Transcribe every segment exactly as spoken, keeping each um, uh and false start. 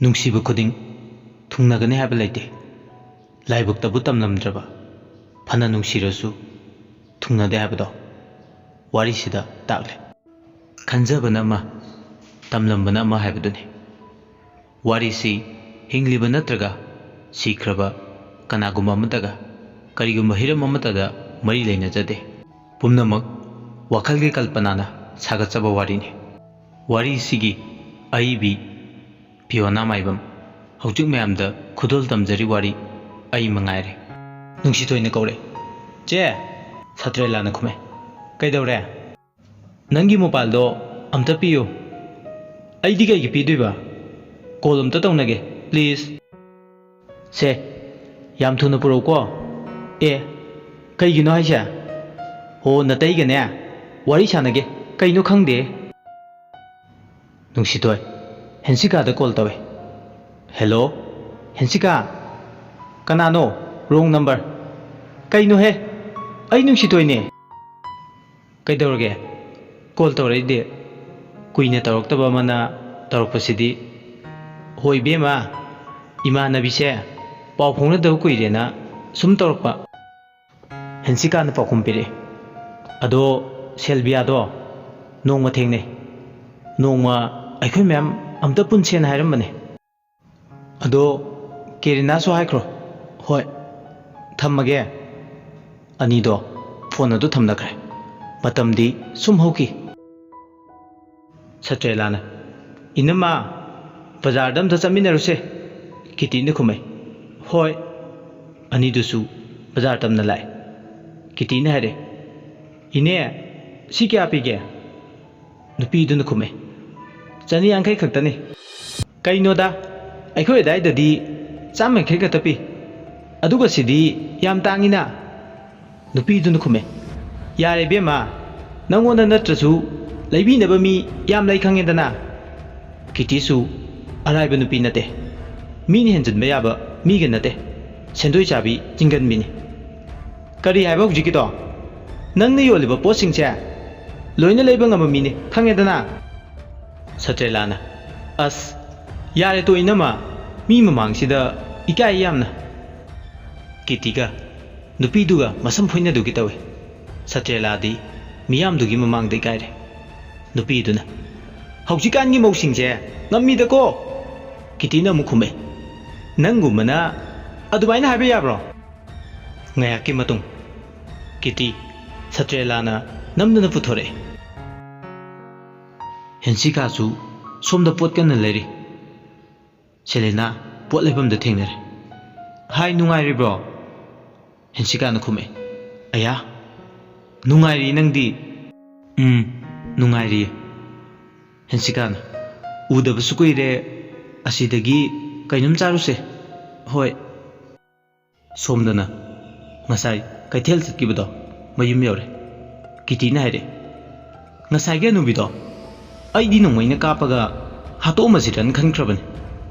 ꯅꯨꯡꯁꯤꯕ ꯈꯨꯗꯤꯡ ꯊꯨꯡꯅꯒꯅꯤ ꯍꯥꯏꯕ ꯂꯩꯇꯦ꯫ ꯂꯥꯏꯕꯛꯇꯕꯨ ꯇꯝꯂꯝꯗ꯭ꯔꯕ ꯐꯅ ꯅꯨꯡꯁꯤꯔꯁꯨ ꯊꯨꯡꯅꯗꯦ ꯍꯥꯏꯕꯗꯣ ꯋꯥꯔꯤꯁꯤꯗ ꯇꯥꯛꯂꯦ꯫ ꯈꯟꯖꯕꯅ ꯑꯃ, ꯇꯝꯂꯝꯕꯅ ꯑꯃ ꯍꯥꯏꯕꯗꯨꯅꯤ꯫ ꯋꯥꯔꯤꯁꯤ ꯍꯤꯡꯂꯤꯕ ꯅꯠꯇ꯭ꯔꯒ ꯁꯤꯈ꯭ꯔꯕ ꯀꯅꯥꯒꯨꯝꯕ ꯑꯃꯠꯇꯒ, ꯀꯔꯤꯒꯨꯝꯕ ꯍꯤꯔꯝ ꯑꯃꯠꯇꯗ ꯃꯔꯤ ꯂꯩꯅꯖꯗꯦ꯫ ꯄꯨꯝꯅꯃꯛ ꯋꯥꯈꯜꯒꯤ ꯀꯜꯄꯅꯥꯅ ꯁꯥꯒꯠꯆꯕ ꯋꯥꯔꯤꯅꯤ꯫ ꯋꯥꯔꯤꯁꯤꯒꯤ ꯑꯏꯕꯤ ꯐꯤꯌꯣꯅꯥ ꯃꯥꯏꯕꯝ꯫ ꯍꯧꯖꯤꯛ ꯃꯌꯥꯝꯗ ꯈꯨꯗꯣꯜ ꯇꯝꯖꯔꯤ ꯋꯥꯔꯤ ꯑꯩ ꯃꯉꯥꯏꯔꯦ꯫ ꯅꯨꯡꯁꯤꯊꯣꯏꯅ ꯀꯧꯔꯦ꯫ "ꯆꯦ!" ꯁꯇ꯭ꯔꯦꯂꯥꯅ ꯈꯨꯝꯃꯦ꯫ "ꯀꯩꯗꯧꯔꯦ?" "ꯅꯪꯒꯤ ꯃꯣꯕꯥꯏꯜꯗꯣ ꯑꯝꯇ ꯄꯤꯌꯨ꯫" "ꯑꯩꯗꯤ ꯀꯩꯒꯤ ꯄꯤꯗꯣꯏꯕ? ꯀꯣꯜ ꯑꯝꯇ ꯇꯧꯅꯒꯦ, ꯄ꯭ꯂꯤꯖ꯫" "ꯁꯦ, ꯌꯥꯝ ꯊꯨꯅ ꯄꯨꯔꯛꯎꯀꯣ꯫" "ꯑꯦ, ꯀꯩꯒꯤꯅꯣ ꯍꯥꯏꯁꯦ?" "ꯍꯣ, ꯅꯇꯩꯒꯅꯦ ꯋꯥꯔꯤ ꯁꯥꯟꯅꯒꯦ, ꯀꯩꯅꯣ ꯈꯪꯗꯦ꯫" ꯅꯨꯡꯁꯤꯊꯣꯏ ꯍꯦꯟꯁꯤꯀꯥꯗ ꯀꯣꯜ ꯇꯧꯋꯦ꯫ "ꯍꯦꯜꯂꯣ, ꯍꯦꯟꯁꯤꯀꯥ?" "ꯀꯅꯥꯅꯣ? ꯔꯣꯡ ꯅꯝꯕꯔ꯫" "ꯀꯩꯅꯣꯍꯦ, ꯑꯩ ꯅꯨꯡꯁꯤꯊꯣꯏꯅꯦ꯫" "ꯀꯩꯗꯧꯔꯒꯦ? ꯀꯣꯜ ꯇꯧꯔꯛꯏꯗꯤ?" ꯀꯨꯏꯅ ꯇꯧꯔꯛꯇꯕ ꯑꯃꯅ ꯇꯧꯔꯛꯄꯁꯤꯗꯤ꯫ "ꯍꯣꯏ ꯏꯕꯦꯝꯃ, ꯏꯃꯥꯟꯅꯕꯤꯁꯦ ꯄꯥꯎ ꯐꯥꯎꯅꯗꯕ ꯀꯨꯏꯔꯦꯅ ꯁꯨꯝ ꯇꯧꯔꯛꯄ꯫" ꯍꯦꯟꯁꯤꯀꯥꯅ ꯄꯥꯎꯈꯨꯝ ꯄꯤꯔꯛꯏ꯫ "ꯑꯗꯣ ꯁꯦꯜꯕꯤꯌꯥꯗꯣ ꯅꯣꯡꯃ ꯊꯦꯡꯅꯩ꯫ ꯅꯣꯡꯃ ꯑꯩꯈꯣꯏ ꯃꯌꯥꯝ ꯑꯝꯇ ꯄꯨꯟꯁꯦꯅ ꯍꯥꯏꯔꯝꯕꯅꯦ꯫ ꯑꯗꯣ ꯀꯦꯔꯤꯅꯥꯁꯨ ꯍꯥꯏꯈ꯭ꯔꯣ꯫" "ꯍꯣꯏ, ꯊꯝꯃꯒꯦ꯫" ꯑꯅꯤꯗꯣ ꯐꯣꯟ ꯑꯗꯨ ꯊꯝꯅꯈ꯭ꯔꯦ꯫ ꯃꯇꯝꯗꯤ ꯁꯨꯝ ꯍꯧꯈꯤ꯫ ꯁꯇ꯭ꯔꯦꯂꯥꯅ, "ꯏꯅꯝꯃ, ꯕꯖꯥꯔꯗ ꯑꯝꯇ ꯆꯠꯃꯤꯟꯅꯔꯨꯁꯦ꯫" ꯀꯤꯇꯤꯅ ꯈꯨꯝꯃꯦ, "ꯍꯣꯏ꯫" ꯑꯅꯤꯗꯨꯁꯨ ꯕꯖꯥꯔ ꯇꯝꯅ ꯂꯥꯛꯑꯦ꯫ ꯀꯤꯇꯤꯅ ꯍꯥꯏꯔꯦ, "ꯏꯅꯦ, ꯁꯤ ꯀꯌꯥ ꯄꯤꯒꯦ?" ꯅꯨꯄꯤꯗꯨꯅ ꯈꯨꯝꯃꯦ, "ꯆꯅꯤ ꯌꯥꯡꯈꯩ ꯈꯛꯇꯅꯤ꯫" "ꯀꯩꯅꯣꯗ, ꯑꯩꯈꯣꯏ ꯑꯗꯥꯏꯗꯗꯤ ꯆꯥꯝꯃ ꯌꯥꯡꯈꯩ ꯈꯛꯇ ꯄꯤ, ꯑꯗꯨꯒ ꯁꯤꯗꯤ ꯌꯥꯝ ꯇꯥꯡꯉꯤꯅ꯫" ꯅꯨꯄꯤꯗꯨꯅ ꯈꯨꯝꯃꯦ, "ꯌꯥꯔꯦ ꯏꯕꯦꯝꯃ, ꯅꯪꯉꯣꯟꯗ ꯅꯠꯇ꯭ꯔꯁꯨ ꯂꯩꯕꯤꯅꯕ ꯃꯤ ꯌꯥꯝ ꯂꯩ ꯈꯪꯉꯦꯗꯅ꯫" ꯀꯤꯇꯤꯁꯨ ꯑꯔꯥꯏꯕ ꯅꯨꯄꯤ ꯅꯠꯇꯦ꯫ ꯃꯤꯅ ꯍꯦꯟꯖꯤꯟꯕ ꯌꯥꯕ ꯃꯤꯒ ꯅꯠꯇꯦ꯫ ꯁꯦꯟꯗꯣꯏ ꯆꯥꯕꯤ ꯆꯤꯡꯒꯟꯕꯤꯅꯤ꯫ "ꯀꯔꯤ ꯍꯥꯏꯕ ꯍꯧꯖꯤꯛꯀꯤꯗꯣ? ꯅꯪꯅ ꯌꯣꯜꯂꯤꯕ ꯄꯣꯠꯁꯤꯡꯁꯦ ꯂꯣꯏꯅ ꯂꯩꯕ ꯉꯝꯕ ꯃꯤꯅꯤ ꯈꯪꯉꯦꯗꯅ꯫" ꯁꯇ꯭ꯔꯦꯂꯥꯅ, "ꯑꯁ, "ꯌꯥꯔꯦ ꯇꯣ ꯏꯅꯝꯃ, ꯃꯤ ꯃꯃꯥꯡꯁꯤꯗ ꯏꯀꯥꯏ ꯌꯥꯝꯅ"꯫ ꯀꯤꯇꯤꯒ ꯅꯨꯄꯤꯗꯨꯒ ꯃꯁꯝ ꯐꯣꯏꯅꯗꯨꯒꯤ ꯇꯧꯏ꯫ ꯁꯇ꯭ꯔꯦꯂꯥꯗꯤ ꯃꯤꯌꯥꯝꯗꯨꯒꯤ ꯃꯃꯥꯡꯗ ꯏꯀꯥꯏꯔꯦ꯫ ꯅꯨꯄꯤꯗꯨꯅ, "ꯍꯧꯖꯤꯛꯀꯥꯟꯒꯤ ꯃꯧꯁꯤꯡꯁꯦ ꯉꯝꯃꯤꯗꯀꯣ"꯫ ꯀꯤꯇꯤꯅ ꯑꯃꯨꯛ ꯈꯨꯝꯃꯦ, "ꯅꯪꯒꯨꯝꯕꯅ ꯑꯗꯨꯃꯥꯏꯅ ꯍꯥꯏꯕ ꯌꯥꯕ꯭ꯔꯣ?" ꯉꯥꯏꯍꯥꯛꯀꯤ ꯃꯇꯨꯡ ꯀꯤꯇꯤ ꯁꯇ꯭ꯔꯦꯂꯥꯅ ꯅꯝꯗꯨꯅ ꯄꯨꯊꯣꯔꯛꯑꯦ꯫ ꯍꯦꯟꯁꯤꯀꯥꯁꯨ ꯁꯣꯝꯗ ꯄꯣꯠ ꯀꯟꯅ ꯂꯩꯔꯤ꯫ ꯁꯦꯂꯦꯅꯥ ꯄꯣꯠ ꯂꯩꯐꯝꯗ ꯊꯦꯡꯅꯔꯦ꯫ "ꯍꯥꯏ, ꯅꯨꯡꯉꯥꯏꯔꯤꯕ꯭ꯔꯣ?" ꯍꯦꯟꯁꯤꯀꯥꯅ ꯈꯨꯝꯃꯛꯑꯦ꯫ "ꯑꯌꯥ, ꯅꯨꯡꯉꯥꯏꯔꯤ, ꯅꯪꯗꯤ?" "ꯎꯝ, ꯅꯨꯡꯉꯥꯏꯔꯤꯌꯦ"꯫ ꯍꯦꯟꯁꯤꯀꯥꯅ, "ꯎꯗꯕꯁꯨ ꯀꯨꯏꯔꯦ, ꯑꯁꯤꯗꯒꯤ ꯀꯩꯅꯣꯝ ꯆꯥꯔꯨꯁꯦ"꯫ "ꯍꯣꯏ"꯫ ꯁꯣꯝꯗꯅ ꯉꯁꯥꯏ ꯀꯩꯊꯦꯜ ꯆꯠꯈꯤꯕꯗꯣ ꯃꯌꯨꯝ ꯌꯧꯔꯦ꯫ ꯀꯤꯇꯤꯅ ꯍꯥꯏꯔꯛꯑꯦ, "ꯉꯁꯥꯏꯒꯤ ꯍꯅꯨꯕꯤꯗꯣ ꯑꯩꯗꯤ ꯅꯣꯡꯃꯩꯅ ꯀꯥꯞꯄꯒ ꯍꯥꯠꯇꯣꯛꯑꯝꯃꯁꯤꯔꯅ ꯈꯟꯈ꯭ꯔꯕꯅꯤ"꯫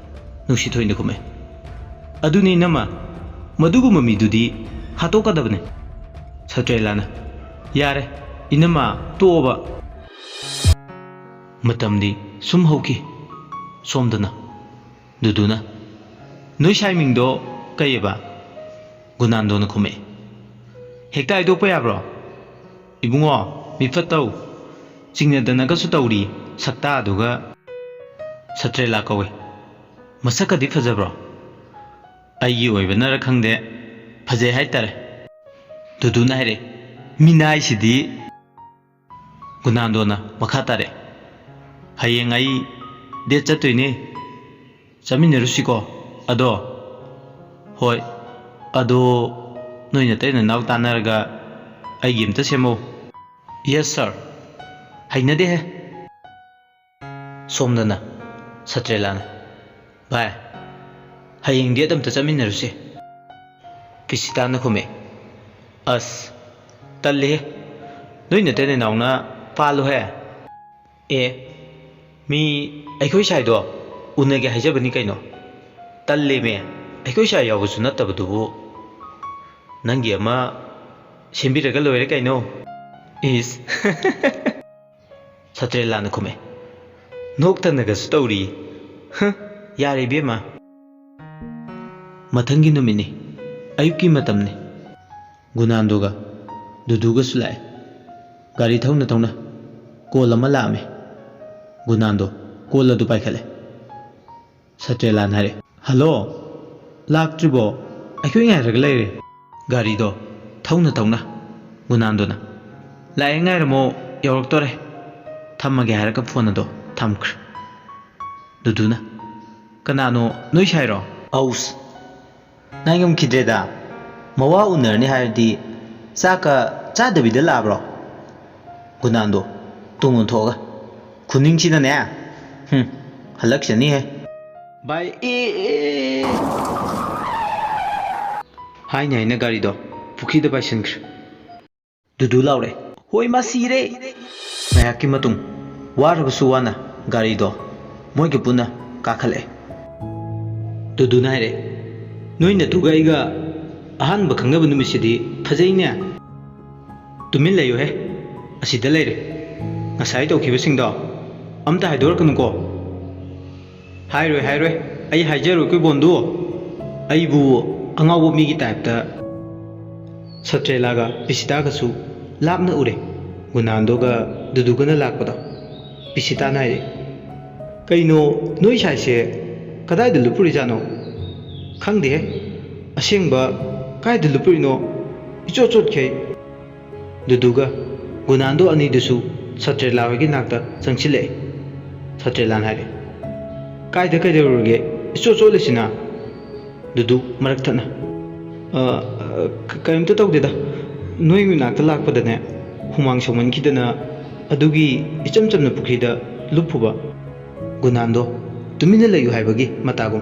ꯅꯨꯡꯁꯤꯊꯣꯏꯅ ꯈꯨꯝꯃꯦ, "ꯑꯗꯨꯅꯤ ꯏꯅꯝꯃ, ꯃꯗꯨꯒꯨꯝꯕ ꯃꯤꯗꯨꯗꯤ ꯍꯥꯠꯇꯣꯛꯀꯗꯕꯅꯤ"꯫ ꯁꯇ꯭ꯔꯦꯂꯥꯅ, "ꯌꯥꯔꯦ ꯏꯅꯝꯃ, ꯇꯣꯛꯑꯣꯕ"꯫ ꯃꯇꯝꯗꯤ ꯁꯨꯝ ꯍꯧꯈꯤ꯫ ꯁꯣꯝꯗꯅ ꯗꯨꯗꯨꯅ, "ꯅꯣꯏ ꯁꯥꯏ ꯃꯤꯡꯗꯣ ꯀꯩꯑꯕ?" ꯒꯨꯅꯥꯟꯗꯣꯅ ꯈꯨꯝꯃꯛꯑꯦ, "ꯍꯦꯛꯇ ꯍꯥꯏꯗꯣꯛꯄ ꯌꯥꯕ꯭ꯔꯣ? ꯏꯕꯨꯡꯉꯣ, ꯃꯤꯐꯠꯇꯧ, ꯆꯤꯡꯅꯗꯅꯒꯁꯨ ꯇꯧꯔꯤ ꯁꯛꯇꯥꯗꯨꯒ"꯫ "ꯁꯇ꯭ꯔꯦꯂꯥ ꯀꯧꯋꯦ"꯫ "ꯃꯁꯛꯀꯗꯤ ꯐꯖꯕ꯭ꯔꯣ?" "ꯑꯩꯒꯤ ꯑꯣꯏꯕꯅꯔ ꯈꯪꯗꯦ, ꯐꯖꯩ ꯍꯥꯏꯇꯥꯔꯦ"꯫ ꯗꯨꯗꯨꯅ ꯍꯥꯏꯔꯛꯑꯦ, "ꯃꯤꯅꯥꯏꯁꯤꯗꯤ"꯫ ꯒꯨꯅꯥꯟꯗꯣꯅ ꯃꯈꯥ ꯇꯥꯔꯛꯑꯦ, "ꯍꯌꯦꯡ ꯑꯩ ꯗꯦꯠ ꯆꯠꯇꯣꯏꯅꯦ, ꯆꯠꯃꯤꯟꯅꯔꯨꯁꯤꯀꯣ꯫ ꯑꯗꯣ"꯫ "ꯍꯣꯏ, ꯑꯗꯣ ꯅꯣꯏ ꯅꯇꯩ ꯅꯅꯥꯎ ꯇꯥꯟꯅꯔꯒ ꯑꯩꯒꯤ ꯑꯝꯇ ꯁꯦꯝꯃꯣ"꯫ "ꯌꯦꯁ ꯁꯥꯔ"꯫ "ꯍꯩꯅꯗꯦꯍꯦ"꯫ ꯁꯣꯝꯗꯅ ꯁꯇ꯭ꯔꯦꯂꯥꯅ, "ꯚꯥꯏ, ꯍꯌꯦꯡ ꯗꯦꯠ ꯑꯝꯇ ꯆꯠꯃꯤꯟꯅꯔꯨꯁꯦ"꯫ ꯀ꯭ꯔꯤꯁꯤꯇꯥꯅ ꯈꯨꯝꯃꯦ, "ꯑꯁ, ꯇꯜꯂꯤꯍꯦ, ꯅꯣꯏ ꯅꯇꯩ ꯅꯅꯥꯎꯅ ꯄꯥꯜꯂꯨꯍꯦ"꯫ "ꯑꯦ, ꯃꯤ ꯑꯩꯈꯣꯏ ꯁꯥꯏꯗꯣ ꯎꯅꯒꯦ ꯍꯥꯏꯖꯕꯅꯤ ꯀꯩꯅꯣ"꯫ "ꯇꯜꯂꯦꯃꯦ, ꯑꯩꯈꯣꯏ ꯁꯥꯏ ꯌꯥꯎꯕꯁꯨ ꯅꯠꯇꯕꯗꯨꯕꯨ"꯫ "ꯅꯪꯒꯤ ꯑꯃ ꯁꯦꯝꯕꯤꯔꯒ ꯂꯣꯏꯔꯦ ꯀꯩꯅꯣ"꯫ ꯏꯁ꯫ ꯁꯇ꯭ꯔꯦꯂꯥꯅ ꯈꯨꯝꯃꯦ, "ꯅꯣꯛꯇꯅꯒꯁꯨ ꯇꯧꯔꯤ"꯫ ꯍ꯫ ꯌꯥꯔꯦ ꯏꯕꯦꯝꯃ꯫ ꯃꯊꯪꯒꯤ ꯅꯨꯃꯤꯠꯅꯤ꯫ ꯑꯌꯨꯛꯀꯤ ꯃꯇꯝꯅꯤ꯫ ꯒꯨꯅꯥꯟꯗꯣꯒ ꯗꯨꯗꯨꯒꯁꯨ ꯂꯥꯛꯑꯦ꯫ ꯒꯥꯔꯤ ꯊꯧꯅ ꯊꯧꯅ ꯀꯣꯜ ꯑꯃ ꯂꯥꯛꯑꯝꯃꯦ꯫ ꯒꯨꯅꯥꯟꯗꯣ ꯀꯣꯜ ꯑꯗꯨ ꯄꯥꯏꯈꯠꯂꯦ꯫ ꯁꯇ꯭ꯔꯦꯂꯥꯅ ꯍꯥꯏꯔꯦ, "ꯍꯜꯂꯣ, ꯂꯥꯛꯇ꯭ꯔꯤꯕꯣ? ꯑꯩꯈꯣꯏ ꯉꯥꯏꯔꯒ ꯂꯩꯔꯦ꯫" ꯒꯥꯔꯤꯗꯣ ꯊꯧꯅ ꯊꯧꯅ ꯒꯨꯅꯥꯟꯗꯣꯅ, "ꯂꯥꯛꯑꯦ, ꯉꯥꯏꯔꯝꯃꯣ, ꯌꯧꯔꯛꯇꯣꯔꯦ, ꯊꯝꯃꯒꯦ" ꯍꯥꯏꯔꯒ ꯐꯣꯟ ꯑꯗꯣ ꯊꯝꯈ꯭ꯔꯦ꯫ ꯗꯨꯗꯨꯅ, "ꯀꯅꯥꯅꯣ, ꯅꯣꯏ ꯁꯥꯏꯔꯣ?" "ꯑꯧꯁ, ꯉꯥꯏ ꯉꯝꯈꯤꯗ꯭ꯔꯦꯗ꯫ ꯃꯋꯥ ꯎꯅꯔꯅꯤ ꯍꯥꯏꯔꯗꯤ ꯆꯥꯛꯀ ꯆꯥꯗꯕꯤꯗ ꯂꯥꯛꯑꯕ꯭ꯔꯣ?" ꯒꯨꯅꯥꯟꯗꯣ ꯇꯨꯡ ꯑꯣꯟꯊꯣꯛꯑꯒ, "ꯈꯨꯅꯤꯡꯁꯤꯅꯅꯦ, ꯍꯨꯝ, ꯍꯜꯂꯛꯆꯅꯤꯍꯦ꯫" ꯚꯥꯏ, ꯑꯦ, ꯑꯦ, ꯑꯦ꯫ ꯍꯥꯏꯅ ꯍꯥꯏꯅ ꯒꯥꯔꯤꯗꯣ ꯄꯨꯈ꯭ꯔꯤꯗ ꯄꯥꯏꯁꯤꯟꯈ꯭ꯔꯦ꯫ ꯗꯨꯗꯨ ꯂꯥꯎꯔꯦ, "ꯍꯣꯏ, ꯃꯥ ꯁꯤꯔꯦ!" ꯉꯥꯏꯍꯥꯛꯀꯤ ꯃꯇꯨꯡ, ꯋꯥꯔꯕꯁꯨ ꯋꯥꯅ ꯒꯥꯔꯤꯗꯣ ꯃꯣꯏꯒ ꯄꯨꯟꯅ ꯀꯥꯈꯠꯂꯛꯑꯦ꯫ ꯗꯨꯗꯨꯅ ꯍꯥꯏꯔꯦ, "ꯅꯣꯏ ꯅꯇꯨꯒ ꯑꯩꯒ ꯑꯍꯥꯟꯕ ꯈꯪꯅꯕ ꯅꯨꯃꯤꯠꯁꯤꯗꯤ ꯐꯖꯩꯅꯦ꯫ ꯇꯨꯃꯤꯟ ꯂꯩꯌꯨꯍꯦ, ꯑꯁꯤꯗ ꯂꯩꯔꯦ꯫ ꯉꯁꯥꯏ ꯇꯧꯈꯤꯕꯁꯤꯡꯗꯣ ꯑꯝꯇ ꯍꯥꯏꯗꯣꯔꯛꯀꯅꯨꯀꯣ꯫" "ꯍꯥꯏꯔꯣꯏ, ꯍꯥꯏꯔꯣꯏ, ꯑꯩ ꯍꯥꯏꯖꯔꯣꯏꯀꯣ ꯏꯕꯣꯟꯗꯨ꯫ ꯑꯩꯕꯨ ꯑꯉꯥꯎꯕ ꯃꯤꯒꯤ ꯇꯥꯏꯞꯇ꯫" ꯁꯇ꯭ꯔꯦꯂꯥꯒ ꯄꯤꯁꯤꯇꯥꯒꯁꯨ ꯂꯥꯞꯅ ꯎꯔꯦ꯫ ꯒꯨꯅꯥꯟꯗꯣꯒ ꯗꯨꯗꯨꯒꯅ ꯂꯥꯛꯄꯗꯣ꯫ ꯄꯤꯁꯤꯇꯥꯅ ꯍꯥꯏꯔꯦ, "ꯀꯩꯅꯣ, ꯅꯣꯏ ꯁꯥꯏꯁꯦ ꯀꯗꯥꯏꯗ ꯂꯨꯞꯄꯨꯔꯤꯖꯥꯠꯅꯣ? ꯈꯪꯗꯦꯍꯦ꯫ ꯑꯁꯦꯡꯕ ꯀꯥꯏꯗ ꯂꯨꯞꯄꯨꯔꯤꯅꯣ? ꯏꯆꯣꯠ ꯆꯣꯠꯈꯩ꯫" ꯗꯨꯗꯨꯒ ꯒꯨꯅꯥꯟꯗꯣ ꯑꯅꯤꯗꯨꯁꯨ ꯁꯇ꯭ꯔꯦꯂꯥ ꯍꯣꯏꯒꯤ ꯅꯥꯛꯇ ꯆꯪꯁꯤꯜꯂꯛꯑꯦ꯫ ꯁꯇ꯭ꯔꯦꯂꯥꯅ ꯍꯥꯏꯔꯦ, "ꯀꯥꯏꯗ ꯀꯩꯗꯧꯔꯨꯔꯒꯦ? ꯏꯆꯣꯠ ꯆꯣꯠꯂꯤꯁꯤꯅ?" ꯗꯨꯗꯨ ꯃꯔꯛ ꯊꯠꯅ, "ꯑ, ꯑ, ꯀ-, ꯀꯔꯤꯝꯇ ꯇꯧꯗꯦꯗ꯫ ꯅꯣꯏ ꯃꯅꯥꯛꯇ ꯂꯥꯛꯄꯗꯅꯦ, ꯍꯨꯃꯥꯡ ꯁꯧꯃꯟꯈꯤꯗꯅ ꯑꯗꯨꯒꯤ ꯏꯆꯝ ꯆꯝꯅ ꯄꯨꯈ꯭ꯔꯤꯗ ꯂꯨꯞꯄꯨꯕ꯫" ꯒꯨꯅꯥꯟꯗꯣ ꯇꯨꯃꯤꯟꯅ ꯂꯩꯌꯨ ꯍꯥꯏꯕꯒꯤ ꯃꯇꯥꯒꯨꯝ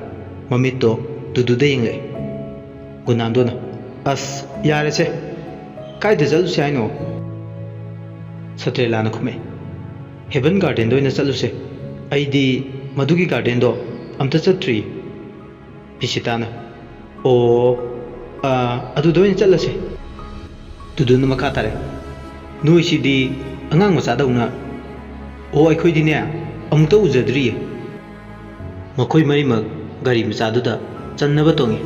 ꯃꯃꯤꯠꯇꯣ ꯗꯨꯗꯨꯗ ꯌꯦꯡꯂꯛꯑꯦ꯫ ꯒꯨꯅꯥꯟꯗꯣꯅ, "ꯑꯁ, ꯌꯥꯔꯦꯁꯦ꯫ ꯀꯥꯏꯗ ꯆꯠꯂꯨꯁꯦ ꯍꯥꯏꯅꯣ?" ꯁꯇ꯭ꯔꯦꯂꯥꯅ ꯈꯨꯝꯃꯛꯑꯦ, "ꯍꯦꯕꯟ ꯒꯥꯔꯗꯦꯟꯗ ꯑꯣꯏꯅ ꯆꯠꯂꯨꯁꯦ꯫ ꯑꯩꯗꯤ ꯃꯗꯨꯒꯤ ꯒꯥꯔꯗꯦꯟꯗꯣ ꯑꯝꯇ ꯆꯠꯇ꯭ꯔꯤ꯫" ꯄꯤꯁꯤꯇꯥꯅ, "ꯑꯣ, ꯑꯥ, ꯑꯗꯨꯗ ꯑꯣꯏꯅ ꯆꯠꯂꯁꯦ꯫" ꯗꯨꯗꯨꯅ ꯃꯈꯥ ꯇꯥꯔꯦ, "ꯅꯣꯏꯁꯤꯗꯤ ꯑꯉꯥꯡ ꯃꯆꯥꯗꯧꯅ꯫" "ꯑꯣ, ꯑꯩꯈꯣꯏꯗꯤꯅꯦ, ꯑꯃꯨꯛꯇ ꯎꯖꯗ꯭ꯔꯤꯌꯦ꯫" ꯃꯈꯣꯏ ꯃꯔꯤꯃꯛ ꯒꯥꯔꯤ ꯃꯆꯥꯗꯨꯗ ꯆꯟꯅꯕ ꯇꯣꯡꯏ꯫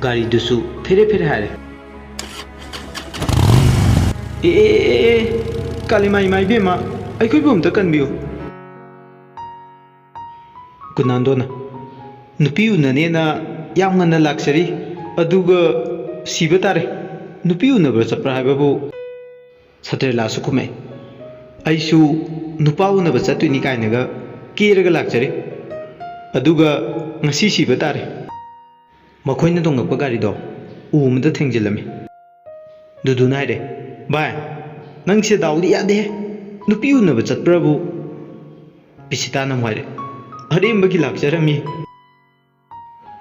ꯒꯥꯔꯤꯗꯨꯁꯨ ꯐꯦꯔꯦ ꯐꯦꯔꯦ ꯍꯥꯏꯔꯦ꯫ "ꯑꯦ, ꯑꯦ, ꯑꯦ, ꯑꯦ, ꯀꯥꯂꯤꯃꯥ ꯏꯃꯥ ꯏꯕꯦꯝꯃ, ꯑꯩꯈꯣꯏꯕꯨ ꯑꯝꯇ ꯀꯟꯕꯤꯌꯨ꯫" ꯒꯨꯅꯥꯟꯗꯣꯅ, "ꯅꯨꯄꯤ ꯎꯅꯅꯦꯅ ꯌꯥꯝ ꯉꯟꯅ ꯂꯥꯛꯆꯔꯤ, ꯑꯗꯨꯒ ꯁꯤꯕ ꯇꯥꯔꯦ꯫ ꯅꯨꯄꯤ ꯎꯅꯕ ꯆꯠꯄ꯭ꯔꯥ ꯍꯥꯏꯕꯕꯨ?" ꯁꯇ꯭ꯔꯦꯂꯥꯁꯨ ꯈꯨꯝꯃꯛꯏ, "ꯑꯩꯁꯨ ꯅꯨꯄꯥ ꯎꯅꯕ ꯆꯠꯇꯣꯏꯅꯤ ꯀꯥꯏꯅꯒ ꯀꯦꯔꯒ ꯂꯥꯛꯆꯔꯤ, ꯑꯗꯨꯒ ꯉꯁꯤ ꯁꯤꯕ ꯇꯥꯔꯦ꯫" ꯃꯈꯣꯏꯅ ꯇꯣꯡꯂꯛꯄ ꯒꯥꯔꯤꯗꯣ ꯎ ꯑꯃꯗ ꯊꯦꯡꯖꯤꯜꯂꯝꯃꯤ꯫ ꯗꯨꯗꯨꯅ ꯍꯥꯏꯔꯦ, "ꯚꯥꯏ, ꯅꯪꯁꯦ ꯗꯥꯎꯗꯤ ꯌꯥꯗꯦꯍꯦ꯫ ꯅꯨꯄꯤ ꯎꯅꯕ ꯆꯠꯄ꯭ꯔꯕꯨ?" ꯄꯤꯁꯤꯇꯥꯅ ꯑꯃꯨꯛ ꯍꯥꯏꯔꯦ, "ꯑꯔꯦꯝꯕꯒꯤ ꯂꯥꯛꯆꯔꯝꯃꯤ꯫"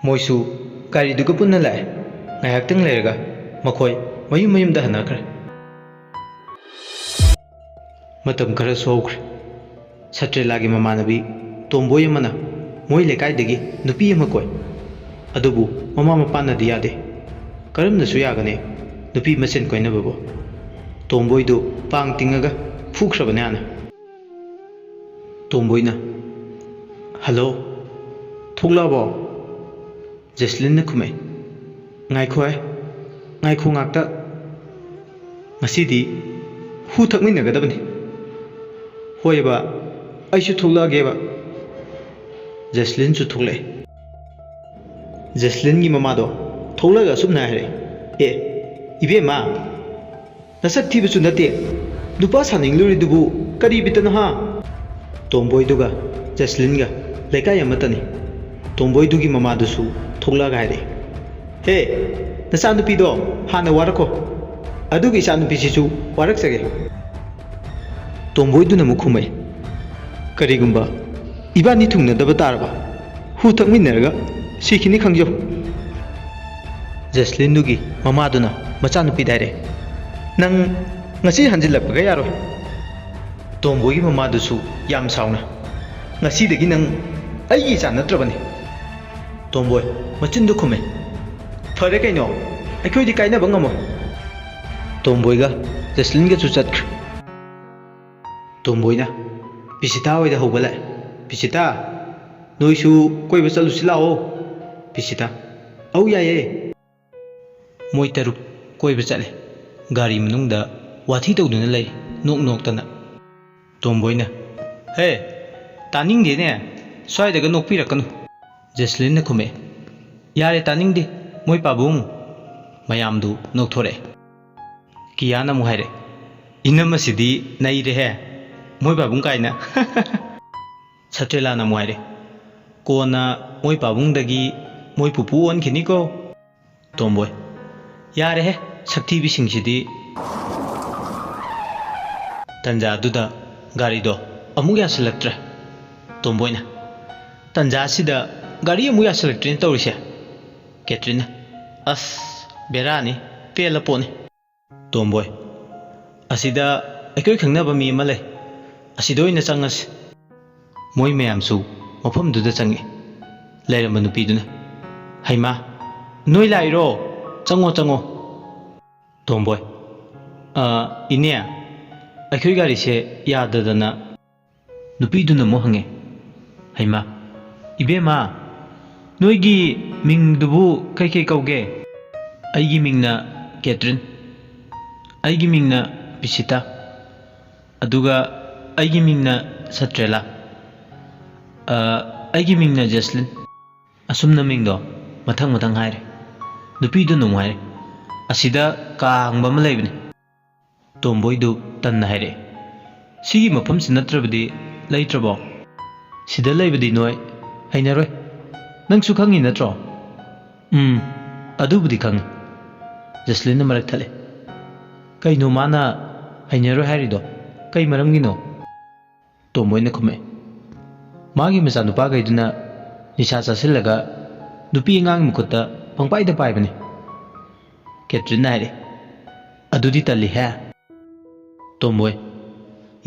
ꯃꯣꯏꯁꯨ ꯒꯥꯔꯤꯗꯨꯒ ꯄꯨꯟꯅ ꯂꯥꯛꯑꯦ꯫ ꯉꯥꯏꯍꯥꯛꯇꯪ ꯂꯩꯔꯒ ꯃꯈꯣꯏ ꯃꯌꯨꯝ ꯃꯌꯨꯝꯗ ꯍꯟꯅꯈ꯭ꯔꯦ꯫ ꯃꯇꯝ ꯈꯔꯁꯨ ꯍꯧꯈ꯭ꯔꯦ꯫ ꯁꯇ꯭ꯔꯦꯂꯥꯒꯤ ꯃꯃꯥꯟꯅꯕꯤ ꯇꯣꯝꯕꯣꯏ ꯑꯃꯅ ꯃꯣꯏ ꯂꯩꯀꯥꯏꯗꯒꯤ ꯅꯨꯄꯤ ꯑꯃ ꯀꯣꯏ꯫ ꯑꯗꯨꯕꯨ ꯃꯃꯥ ꯃꯄꯥꯅꯗꯤ ꯌꯥꯗꯦ꯫ ꯀꯔꯝꯅꯁꯨ ꯌꯥꯒꯅꯤ ꯅꯨꯄꯤ ꯃꯁꯦꯟ ꯀꯣꯏꯅꯕꯕꯨ? ꯇꯣꯝꯕꯣꯏꯗꯨ ꯄꯥꯡ ꯇꯤꯡꯉꯒ ꯐꯨꯈ꯭ꯔꯕꯅꯦ ꯍꯥꯟꯅ꯫ ꯇꯣꯝꯕꯣꯏꯅ, "ꯍꯜꯂꯣ, ꯊꯣꯛꯂꯛꯑꯕꯣ?" ꯖꯦꯁꯂꯤꯟꯅ ꯈꯨꯝꯃꯛꯏ, "ꯉꯥꯏꯈꯣꯍꯦ, ꯉꯥꯏꯈꯣ ꯉꯥꯛꯇ꯫ ꯉꯁꯤꯗꯤ ꯍꯨ ꯊꯛꯃꯤꯟꯅꯒꯗꯕꯅꯤ꯫" "ꯍꯣꯏꯕ, ꯑꯩꯁꯨ ꯊꯣꯛꯂꯛꯑꯒꯦꯕ꯫" ꯖꯦꯁꯂꯤꯟꯁꯨ ꯊꯣꯛꯂꯛꯑꯦ꯫ ꯖꯦꯁꯂꯤꯟꯒꯤ ꯃꯃꯥꯗꯣ ꯊꯣꯛꯂꯛꯑꯒ ꯑꯁꯨꯝꯅ ꯍꯥꯏꯔꯛꯑꯦ, "ꯑꯦ, ꯏꯕꯦꯝꯃ, ꯅꯁꯛ ꯊꯤꯕꯁꯨ ꯅꯠꯇꯦ, ꯅꯨꯄꯥ ꯁꯥꯅꯤꯡꯂꯨꯔꯤꯗꯨꯕꯨ ꯀꯔꯤ ꯕꯤꯠꯇꯅꯣ ꯍꯥ?" ꯇꯣꯝꯕꯣꯏꯗꯨꯒ ꯖꯦꯁꯂꯤꯟꯒ ꯂꯩꯀꯥꯏ ꯑꯃꯠꯇꯅꯤ꯫ ꯇꯣꯝꯕꯣꯏꯗꯨꯒꯤ ꯃꯃꯥꯗꯨꯁꯨ ꯊꯣꯛꯂꯛꯑꯒ ꯍꯥꯏꯔꯛꯏ, "ꯍꯦ, ꯅꯆꯥꯅꯨꯄꯤꯗꯣ ꯍꯥꯟꯅ ꯋꯥꯔꯛꯈꯣ, ꯑꯗꯨꯒ ꯏꯆꯥꯅꯨꯄꯤꯁꯤꯁꯨ ꯋꯥꯔꯛꯆꯒꯦ꯫" ꯇꯣꯝꯕꯣꯏꯗꯨꯅ ꯑꯃꯨꯛ ꯈꯨꯝꯃꯛꯏ, "ꯀꯔꯤꯒꯨꯝꯕ ꯏꯕꯥꯅꯤ ꯊꯨꯡꯅꯗꯕ ꯇꯥꯔꯕ, ꯍꯨ ꯊꯛꯃꯤꯟꯅꯔꯒ ꯁꯤꯈꯤꯅꯤ ꯈꯪꯖꯧ꯫" ꯖꯦꯁꯂꯤꯟꯗꯨꯒꯤ ꯃꯃꯥꯗꯨꯅ ꯃꯆꯥꯅꯨꯄꯤꯗ ꯍꯥꯏꯔꯛꯑꯦ, "ꯅꯪ ꯉꯁꯤ ꯍꯟꯖꯤꯜꯂꯛꯄꯒ ꯌꯥꯔꯣꯏ꯫" ꯇꯣꯝꯕꯣꯏꯒꯤ ꯃꯃꯥꯗꯨꯁꯨ ꯌꯥꯝ ꯁꯥꯎꯅ, "ꯉꯁꯤꯗꯒꯤ ꯅꯪ ꯑꯩꯒꯤ ꯏꯆꯥ ꯅꯠꯇ꯭ꯔꯕꯅꯤ꯫" ꯇꯣꯝꯕꯣꯏ ꯃꯆꯤꯟꯗꯨ ꯈꯨꯝꯃꯦ, "ꯐꯔꯦ ꯀꯩꯅꯣ, ꯑꯩꯈꯣꯏꯗꯤ ꯀꯥꯏꯅꯕ ꯉꯝꯃꯣꯏ꯫" ꯇꯣꯝꯕꯣꯏꯒ ꯖꯦꯁꯂꯤꯟꯒꯁꯨ ꯆꯠꯈ꯭ꯔꯦ꯫ ꯇꯣꯝꯕꯣꯏꯅ ꯄꯤꯁꯤꯇꯥ ꯍꯣꯏꯗ ꯍꯧꯕ ꯂꯥꯛꯑꯦ꯫ "ꯄꯤꯁꯤꯇꯥ, "ꯅꯣꯏꯁꯨ ꯀꯣꯏꯕ ꯆꯠꯂꯨꯁꯤ ꯂꯥꯛꯑꯣ, ꯄꯤꯁꯤꯇꯥ꯫" "ꯑꯧ, ꯌꯥꯏꯌꯦ꯫" ꯃꯣꯏ ꯇꯔꯨꯛ ꯀꯣꯏꯕ ꯆꯠꯂꯦ꯫ ꯒꯥꯔꯤ ꯃꯅꯨꯡꯗ ꯋꯥꯊꯤ ꯇꯧꯗꯨꯅ ꯂꯩ, ꯅꯣꯛ ꯅꯣꯛꯇꯅ꯫ ꯇꯣꯝꯕꯣꯏꯅ, "ꯍꯦ, ꯇꯥꯅꯤꯡꯗꯦꯅꯦ, ꯁ꯭ꯋꯥꯏꯗꯒ ꯅꯣꯛꯄꯤꯔꯛꯀꯅꯨ꯫" ꯖꯦꯁꯂꯤꯟꯅ ꯈꯨꯝꯃꯛꯑꯦ, "ꯌꯥꯔꯦ, ꯇꯥꯅꯤꯡꯗꯦ, ꯃꯣꯏ ꯄꯥꯕꯨꯡ꯫" ꯃꯌꯥꯝꯗꯨ ꯅꯣꯛꯊꯣꯔꯛꯑꯦ꯫ ꯀꯤꯌꯥꯅ ꯑꯃꯨꯛ ꯍꯥꯏꯔꯦ, "ꯏꯅꯝꯃꯁꯤꯗꯤ ꯅꯩꯔꯦꯍꯦ, ꯃꯣꯏ ꯄꯥꯕꯨꯡ ꯀꯥꯏꯅ꯫" ꯁꯇ꯭ꯔꯦꯂꯥꯅ ꯑꯃꯨꯛ ꯍꯥꯏꯔꯦ, "ꯀꯣꯟꯅ ꯃꯣꯏ ꯄꯥꯕꯨꯡꯗꯒꯤ ꯃꯣꯏ ꯄꯨꯄꯨ ꯑꯣꯟꯈꯤꯅꯤꯀꯣ꯫" ꯇꯣꯝꯕꯣꯏ, "ꯌꯥꯔꯦꯍꯦ, ꯁꯛꯊꯤꯕꯤꯁꯤꯡꯁꯤꯗꯤ꯫" ꯇꯟꯖꯥꯗꯨꯗ ꯒꯥꯔꯤꯗꯣ ꯑꯃꯨꯛ ꯌꯥꯁꯤꯜꯂꯛꯇ꯭ꯔꯦ꯫ ꯇꯣꯝꯕꯣꯏꯅ, "ꯇꯟꯖꯥꯁꯤꯗ ꯒꯥꯔꯤ ꯑꯃꯨꯛ ꯌꯥꯁꯤꯜꯂꯛꯇ꯭ꯔꯦꯅ ꯇꯧꯔꯤꯁꯦ꯫" ꯀꯦꯇ꯭ꯔꯤꯟꯅ, "ꯑꯁ, ꯕꯦꯔꯥꯅꯤ, ꯄꯦꯜꯂ ꯄꯣꯠꯅꯤ꯫" ꯇꯣꯝꯕꯣꯏ, "ꯑꯁꯤꯗ ꯑꯩꯈꯣꯏ ꯈꯪꯅꯕ ꯃꯤ ꯑꯃ ꯂꯩ, ꯑꯁꯤꯗ ꯑꯣꯏꯅ ꯆꯪꯉꯁꯤ꯫" ꯃꯣꯏ ꯃꯌꯥꯝꯁꯨ ꯃꯐꯝꯗꯨꯗ ꯆꯪꯉꯛꯏ꯫ ꯂꯩꯔꯝꯕ ꯅꯨꯄꯤꯗꯨꯅ, "ꯍꯩꯃꯥ, ꯅꯣꯏ ꯂꯥꯛꯏꯔꯣ? ꯆꯪꯉꯣ, ꯆꯪꯉꯣ꯫" ꯇꯣꯝꯕꯣꯏ, "ꯑ, ꯏꯅꯦ, ꯑꯩꯈꯣꯏ ꯒꯥꯔꯤꯁꯦ ꯌꯥꯗꯗꯅ꯫" ꯅꯨꯄꯤꯗꯨꯅ ꯑꯃꯨꯛ ꯍꯪꯉꯦ, "ꯍꯩꯃꯥ, ꯏꯕꯦꯝꯃ, ꯅꯣꯏꯒꯤ ꯃꯤꯡꯗꯨꯕꯨ ꯀꯩꯀꯩ ꯀꯧꯒꯦ?" "ꯑꯩꯒꯤ ꯃꯤꯡꯅ ꯀꯦꯇ꯭ꯔꯤꯟ꯫" "ꯑꯩꯒꯤ ꯃꯤꯡꯅ ꯄꯤꯁꯤꯇꯥ꯫" "ꯑꯗꯨꯒ ꯑꯩꯒꯤ ꯃꯤꯡꯅ ꯁꯇ꯭ꯔꯦꯂꯥ꯫" "ꯑ, ꯑꯩꯒꯤ ꯃꯤꯡꯅ ꯖꯦꯁꯂꯤꯟ꯫" ꯑꯁꯨꯝꯅ ꯃꯤꯡꯗꯣ ꯃꯊꯪ ꯃꯊꯪ ꯍꯥꯏꯔꯦ꯫ ꯅꯨꯄꯤꯗꯨꯅ ꯑꯃꯨꯛ ꯍꯥꯏꯔꯦ, "ꯑꯁꯤꯗ ꯀꯥ ꯍꯥꯡꯕ ꯑꯃ ꯂꯩꯕꯅꯤ꯫" ꯇꯣꯝꯕꯣꯏꯗꯨ ꯇꯟꯅ ꯍꯥꯏꯔꯛꯑꯦ, "ꯁꯤꯒꯤ ꯃꯐꯝꯁꯤ ꯅꯠꯇ꯭ꯔꯕꯗꯤ ꯂꯩꯇ꯭ꯔꯕꯣ? ꯁꯤꯗ ꯂꯩꯕꯗꯤ ꯅꯣꯏ ꯍꯩꯅꯔꯣꯏ꯫ ꯅꯪꯁꯨ ꯈꯪꯉꯤ ꯅꯠꯇ꯭ꯔꯣ?" "ꯎꯝ, ꯑꯗꯨꯕꯨꯗꯤ ꯈꯪꯉꯤ꯫" ꯖꯁꯂꯤꯟꯅ ꯃꯔꯛ ꯊꯠꯂꯦ꯫ "ꯀꯩꯅꯣ ꯃꯥꯅ ꯍꯩꯅꯔꯣꯏ ꯍꯥꯏꯔꯤꯗꯣ? ꯀꯩ ꯃꯔꯝꯒꯤꯅꯣ?" ꯇꯣꯝꯕꯣꯏꯅ ꯈꯨꯝꯃꯛꯑꯦ, "ꯃꯥꯒꯤ ꯃꯆꯥꯅꯨꯄꯥꯈꯩꯗꯨꯅ ꯅꯤꯁꯥ ꯆꯥꯁꯤꯜꯂꯒ ꯅꯨꯄꯤ ꯑꯉꯥꯡꯒꯤ ꯃꯈꯨꯠꯇ ꯄꯪꯄꯥꯏꯗ ꯄꯥꯏꯕꯅꯤ꯫" ꯀꯦꯇ꯭ꯔꯤꯟꯅ ꯍꯥꯏꯔꯛꯑꯦ, "ꯑꯗꯨꯗꯤ ꯇꯜꯂꯤꯍꯦ꯫" ꯇꯣꯝꯕꯣꯏ,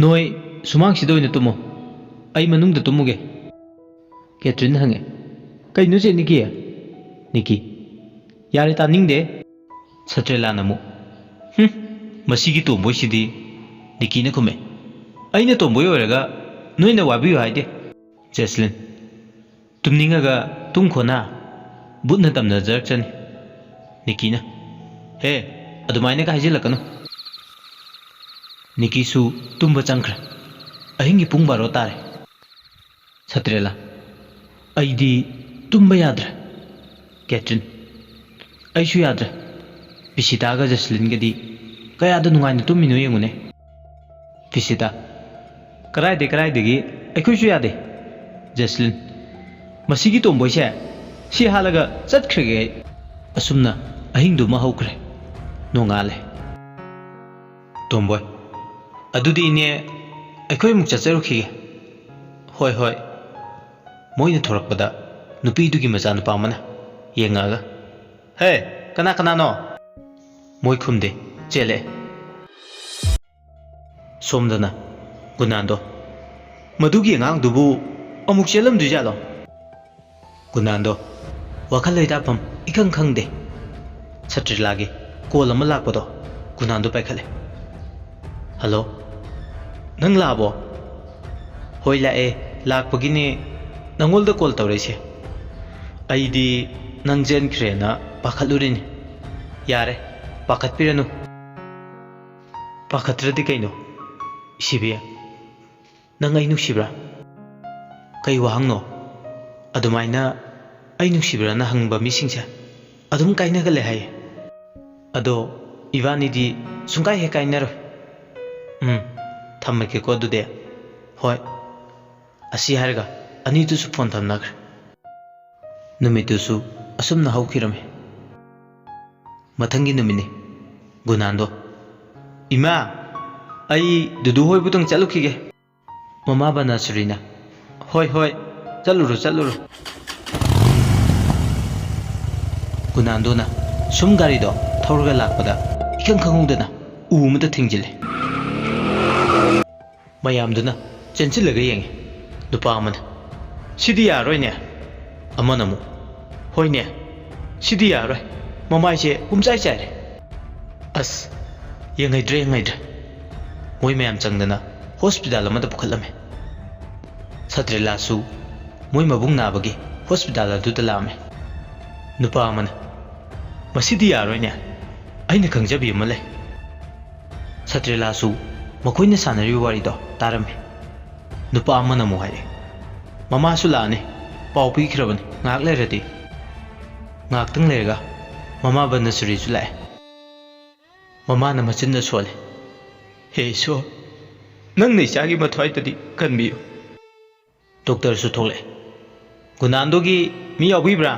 "ꯅꯣꯏ ꯁꯨꯃꯥꯡꯁꯤꯗ ꯑꯣꯏꯅ ꯇꯨꯝꯃꯣ, ꯑꯩ ꯃꯅꯨꯡꯗ ꯇꯨꯝꯃꯨꯒꯦ꯫" ꯀꯦꯇ꯭ꯔꯤꯟꯅ ꯍꯪꯉꯦ, "ꯀꯩꯅꯣ ꯆꯦ ꯅꯤꯀꯤ?" ꯅꯤꯀꯤ, "ꯌꯥꯔꯦ, ꯇꯥꯅꯤꯡꯗꯦ꯫" ꯁꯇ꯭ꯔꯦꯂꯥꯅ ꯑꯃꯨꯛ, "ꯍꯨꯝ, ꯃꯁꯤꯒꯤ ꯇꯣꯝꯕꯣꯏꯁꯤꯗꯤ꯫" ꯅꯤꯀꯤꯅ ꯈꯨꯝꯃꯦ, "ꯑꯩꯅ ꯇꯣꯝꯕꯣꯏ ꯑꯣꯏꯔꯒ ꯅꯣꯏꯅ ꯋꯥꯕꯤꯌꯨ ꯍꯥꯏꯗꯦ꯫" ꯖꯦꯁꯂꯤꯟ, "ꯇꯨꯝꯅꯤꯡꯉꯒ ꯇꯨꯝꯈꯣꯅ, ꯕꯨꯠꯅ ꯇꯝꯅꯖꯔꯛꯆꯅꯤ"꯫ ꯅꯤꯀꯤꯅ, "ꯍꯦ, ꯑꯗꯨꯃꯥꯏꯅꯒ ꯍꯥꯏꯖꯤꯜꯂꯛꯀꯅꯨ"꯫ ꯅꯤꯀꯤꯁꯨ ꯇꯨꯝꯕ ꯆꯪꯈ꯭ꯔꯦ꯫ ꯑꯍꯤꯡꯒꯤ ꯄꯨꯡ ꯕꯥꯔꯣ ꯇꯥꯔꯦ꯫ ꯁꯇ꯭ꯔꯦꯂꯥ, "ꯑꯩꯗꯤ ꯇꯨꯝꯕ ꯌꯥꯗ꯭ꯔꯦ"꯫ ꯀꯦꯇ꯭ꯔꯤꯟ, "ꯑꯩꯁꯨ ꯌꯥꯗ꯭ꯔꯦ꯫ ꯄꯤꯁꯤꯇꯥꯒ ꯖꯁꯂꯤꯟꯒꯗꯤ ꯀꯌꯥꯗ ꯅꯨꯡꯉꯥꯏꯅ ꯇꯨꯝꯃꯤꯅꯣ ꯌꯦꯡꯉꯨꯅꯦ"꯫ ꯄꯤꯁꯤꯇꯥ, "ꯀꯔꯥꯏꯗꯩ ꯀꯔꯥꯏꯗꯒꯤ, ꯑꯩꯈꯣꯏꯁꯨ ꯌꯥꯗꯦ"꯫ ꯖꯁꯂꯤꯟ, "ꯃꯁꯤꯒꯤ ꯇꯣꯝꯕꯣꯏꯁꯦ ꯁꯤ ꯍꯥꯠꯂꯒ ꯆꯠꯈ꯭ꯔꯒꯦ ꯑꯩ"꯫ ꯑꯁꯨꯝꯅ ꯑꯍꯤꯡꯗꯨꯃ ꯍꯧꯈ꯭ꯔꯦ꯫ ꯅꯣꯡꯉꯥꯜꯂꯦ꯫ ꯇꯣꯝꯕꯣꯏ, "ꯑꯗꯨꯗꯤ ꯏꯅꯦ, ꯑꯩꯈꯣꯏ ꯑꯃꯨꯛ ꯆꯠꯆꯔꯨꯈꯤꯒꯦ"꯫ "ꯍꯣꯏ, ꯍꯣꯏ"꯫ ꯃꯣꯏꯅ ꯊꯣꯔꯛꯄꯗ ꯅꯨꯄꯤꯗꯨꯒꯤ ꯃꯆꯥꯅꯨꯄꯥ ꯑꯃꯅ ꯌꯦꯡꯉꯛꯑꯒ, "ꯍꯦ, ꯀꯅꯥ ꯀꯅꯥꯅꯣ?" ꯃꯣꯏ ꯈꯨꯝꯗꯦ, ꯆꯦꯜꯂꯛꯑꯦ꯫ ꯁꯣꯝꯗꯅ ꯒꯨꯅꯥꯟꯗꯣ, "ꯃꯗꯨꯒꯤ ꯑꯉꯥꯡꯗꯨꯕꯨ ꯑꯃꯨꯛ ꯆꯦꯜꯂꯝꯗꯣꯏꯖꯥꯠꯂꯣ?" ꯒꯨꯅꯥꯟꯗꯣ ꯋꯥꯈꯜ ꯂꯩꯇꯥꯐꯝ ꯏꯈꯪ ꯈꯪꯗꯦ꯫ ꯁꯇ꯭ꯔꯤꯂꯥꯒꯤ ꯀꯣꯜ ꯑꯃ ꯂꯥꯛꯄꯗꯣ ꯒꯨꯅꯥꯟꯗꯣ ꯄꯥꯏꯈꯠꯂꯦ꯫ "ꯍꯜꯂꯣ, ꯅꯪ ꯂꯥꯛꯑꯕꯣ?" "ꯍꯣꯏ, ꯂꯥꯛꯑꯦ꯫ ꯂꯥꯛꯄꯒꯤꯅꯦ ꯅꯪꯉꯣꯟꯗ ꯀꯣꯜ ꯇꯧꯔꯛꯏꯁꯦ꯫ ꯑꯩꯗꯤ ꯅꯪ ꯆꯦꯟꯈ꯭ꯔꯦꯅ ꯄꯥꯈꯠꯂꯨꯔꯤꯅꯤ꯫ ꯌꯥꯔꯦ, ꯄꯥꯈꯠꯄꯤꯔꯅꯨ"꯫ "ꯄꯥꯈꯠꯇ꯭ꯔꯗꯤ ꯀꯩꯅꯣ? ꯏꯁꯤꯕꯤ, ꯅꯪ ꯑꯩ ꯅꯨꯡꯁꯤꯕ꯭ꯔꯥ?" "ꯀꯩ ꯋꯥꯍꯪꯅꯣ? ꯑꯗꯨꯃꯥꯏꯅ ꯑꯩ ꯅꯨꯡꯁꯤꯕ꯭ꯔꯥꯅ ꯍꯪꯕ ꯃꯤꯁꯤꯡꯁꯦ ꯑꯗꯨꯝ ꯀꯥꯏꯅꯒꯜꯂꯦ ꯍꯥꯏꯌꯦ꯫ ꯑꯗꯣ ꯏꯕꯥꯅꯤꯗꯤ ꯁꯨꯡꯀꯥꯏ ꯍꯦꯛ ꯀꯥꯏꯅꯔꯣꯏ꯫ ꯎꯝ, ꯊꯝꯃꯒꯦꯀꯣ ꯑꯗꯨꯗꯤ꯫ ꯍꯣꯏ"꯫ ꯑꯁꯤ ꯍꯥꯏꯔꯒ ꯑꯅꯤꯗꯨꯁꯨ ꯐꯣꯟ ꯊꯝꯅꯈ꯭ꯔꯦ꯫ ꯅꯨꯃꯤꯠꯇꯨꯁꯨ ꯑꯁꯨꯝꯅ ꯍꯧꯈꯤꯔꯝꯃꯤ꯫ ꯃꯊꯪꯒꯤ ꯅꯨꯃꯤꯠꯅꯤ꯫ ꯒꯨꯅꯥꯟꯗꯣ, "ꯏꯃꯥ, ꯑꯩ ꯗꯨꯗꯨ ꯍꯣꯏꯕꯨꯇꯪ ꯆꯠꯂꯨꯈꯤꯒꯦ"꯫ ꯃꯃꯥ ꯕꯅꯥꯁꯨꯔꯤꯅ, "ꯍꯣꯏ, ꯍꯣꯏ, ꯆꯠꯂꯨꯔꯣ, ꯆꯠꯂꯨꯔꯣ"꯫ ꯒꯨꯅꯥꯟꯗꯣꯅ ꯁꯨꯝ ꯒꯥꯔꯤꯗꯣ ꯊꯧꯔꯒ ꯂꯥꯛꯄꯗ ꯏꯈꯪ ꯈꯪꯍꯧꯗꯅ ꯎ ꯑꯃꯗ ꯊꯦꯡꯖꯤꯜꯂꯦ꯫ ꯃꯌꯥꯝꯗꯨꯅ ꯆꯦꯟꯁꯤꯜꯂꯒ ꯌꯦꯡꯉꯤ꯫ ꯅꯨꯄꯥ ꯑꯃꯅ, "ꯁꯤꯗꯤ ꯌꯥꯔꯔꯣꯏꯅꯦ"꯫ ꯑꯃꯅ ꯑꯃꯨꯛ, "ꯍꯣꯏꯅꯦ, ꯁꯤꯗꯤ ꯌꯥꯔꯔꯣꯏ, ꯃꯃꯥꯏꯁꯦ ꯄꯨꯝꯆꯥꯏ ꯆꯥꯏꯔꯦ"꯫ ꯑꯁ, ꯌꯦꯡꯍꯩꯗ꯭ꯔꯦ, ꯌꯦꯡꯍꯩꯗ꯭ꯔꯦ꯫ ꯃꯣꯏ ꯃꯌꯥꯝ ꯆꯪꯗꯅ ꯍꯣꯁꯄꯤꯇꯥꯜ ꯑꯃꯗ ꯄꯨꯈꯠꯂꯝꯃꯦ꯫ ꯁꯇ꯭ꯔꯤꯂꯥꯁꯨ ꯃꯣꯏ ꯃꯕꯨꯡ ꯅꯥꯕꯒꯤ ꯍꯣꯁꯄꯤꯇꯥꯜ ꯑꯗꯨꯗ ꯂꯥꯛꯑꯝꯃꯦ꯫ ꯅꯨꯄꯥ ꯑꯃꯅ, "ꯃꯁꯤꯗꯤ ꯌꯥꯔꯣꯏꯅꯦ, ꯑꯩꯅ ꯈꯪꯖꯕꯤ ꯑꯃ ꯂꯩ꯫" ꯁꯇ꯭ꯔꯦꯂꯥꯁꯨ ꯃꯈꯣꯏꯅ ꯁꯥꯟꯅꯔꯤꯕ ꯋꯥꯔꯤꯗꯣ ꯇꯥꯔꯝꯃꯤ꯫ ꯅꯨꯄꯥ ꯑꯃꯅ ꯑꯃꯨꯛ ꯍꯥꯏꯔꯛꯑꯦ, "ꯃꯃꯥꯁꯨ ꯂꯥꯛꯑꯅꯤ, ꯄꯥꯎ ꯄꯤꯈ꯭ꯔꯕꯅꯤ, ꯉꯥꯏꯍꯥꯛ ꯂꯩꯔꯗꯤ꯫" ꯉꯥꯏꯍꯥꯛꯇꯪ ꯂꯩꯔꯒ ꯃꯃꯥ ꯕꯅꯁꯨꯔꯤꯁꯨ ꯂꯥꯛꯑꯦ꯫ ꯃꯃꯥꯅ ꯃꯆꯤꯟꯗ ꯁꯣꯜꯂꯦ, "ꯍꯦ ꯏꯁꯣꯔ, ꯅꯪꯅ ꯏꯆꯥꯒꯤ ꯃꯊ꯭ꯋꯥꯏꯗꯗꯤ ꯀꯟꯕꯤꯌꯨ꯫" ꯗꯣꯛꯇꯔꯁꯨ ꯊꯣꯛꯂꯛꯑꯦ꯫ "ꯒꯨꯅꯥꯟꯗꯣꯒꯤ ꯃꯤ ꯌꯥꯎꯕꯤꯕ꯭ꯔꯥ?"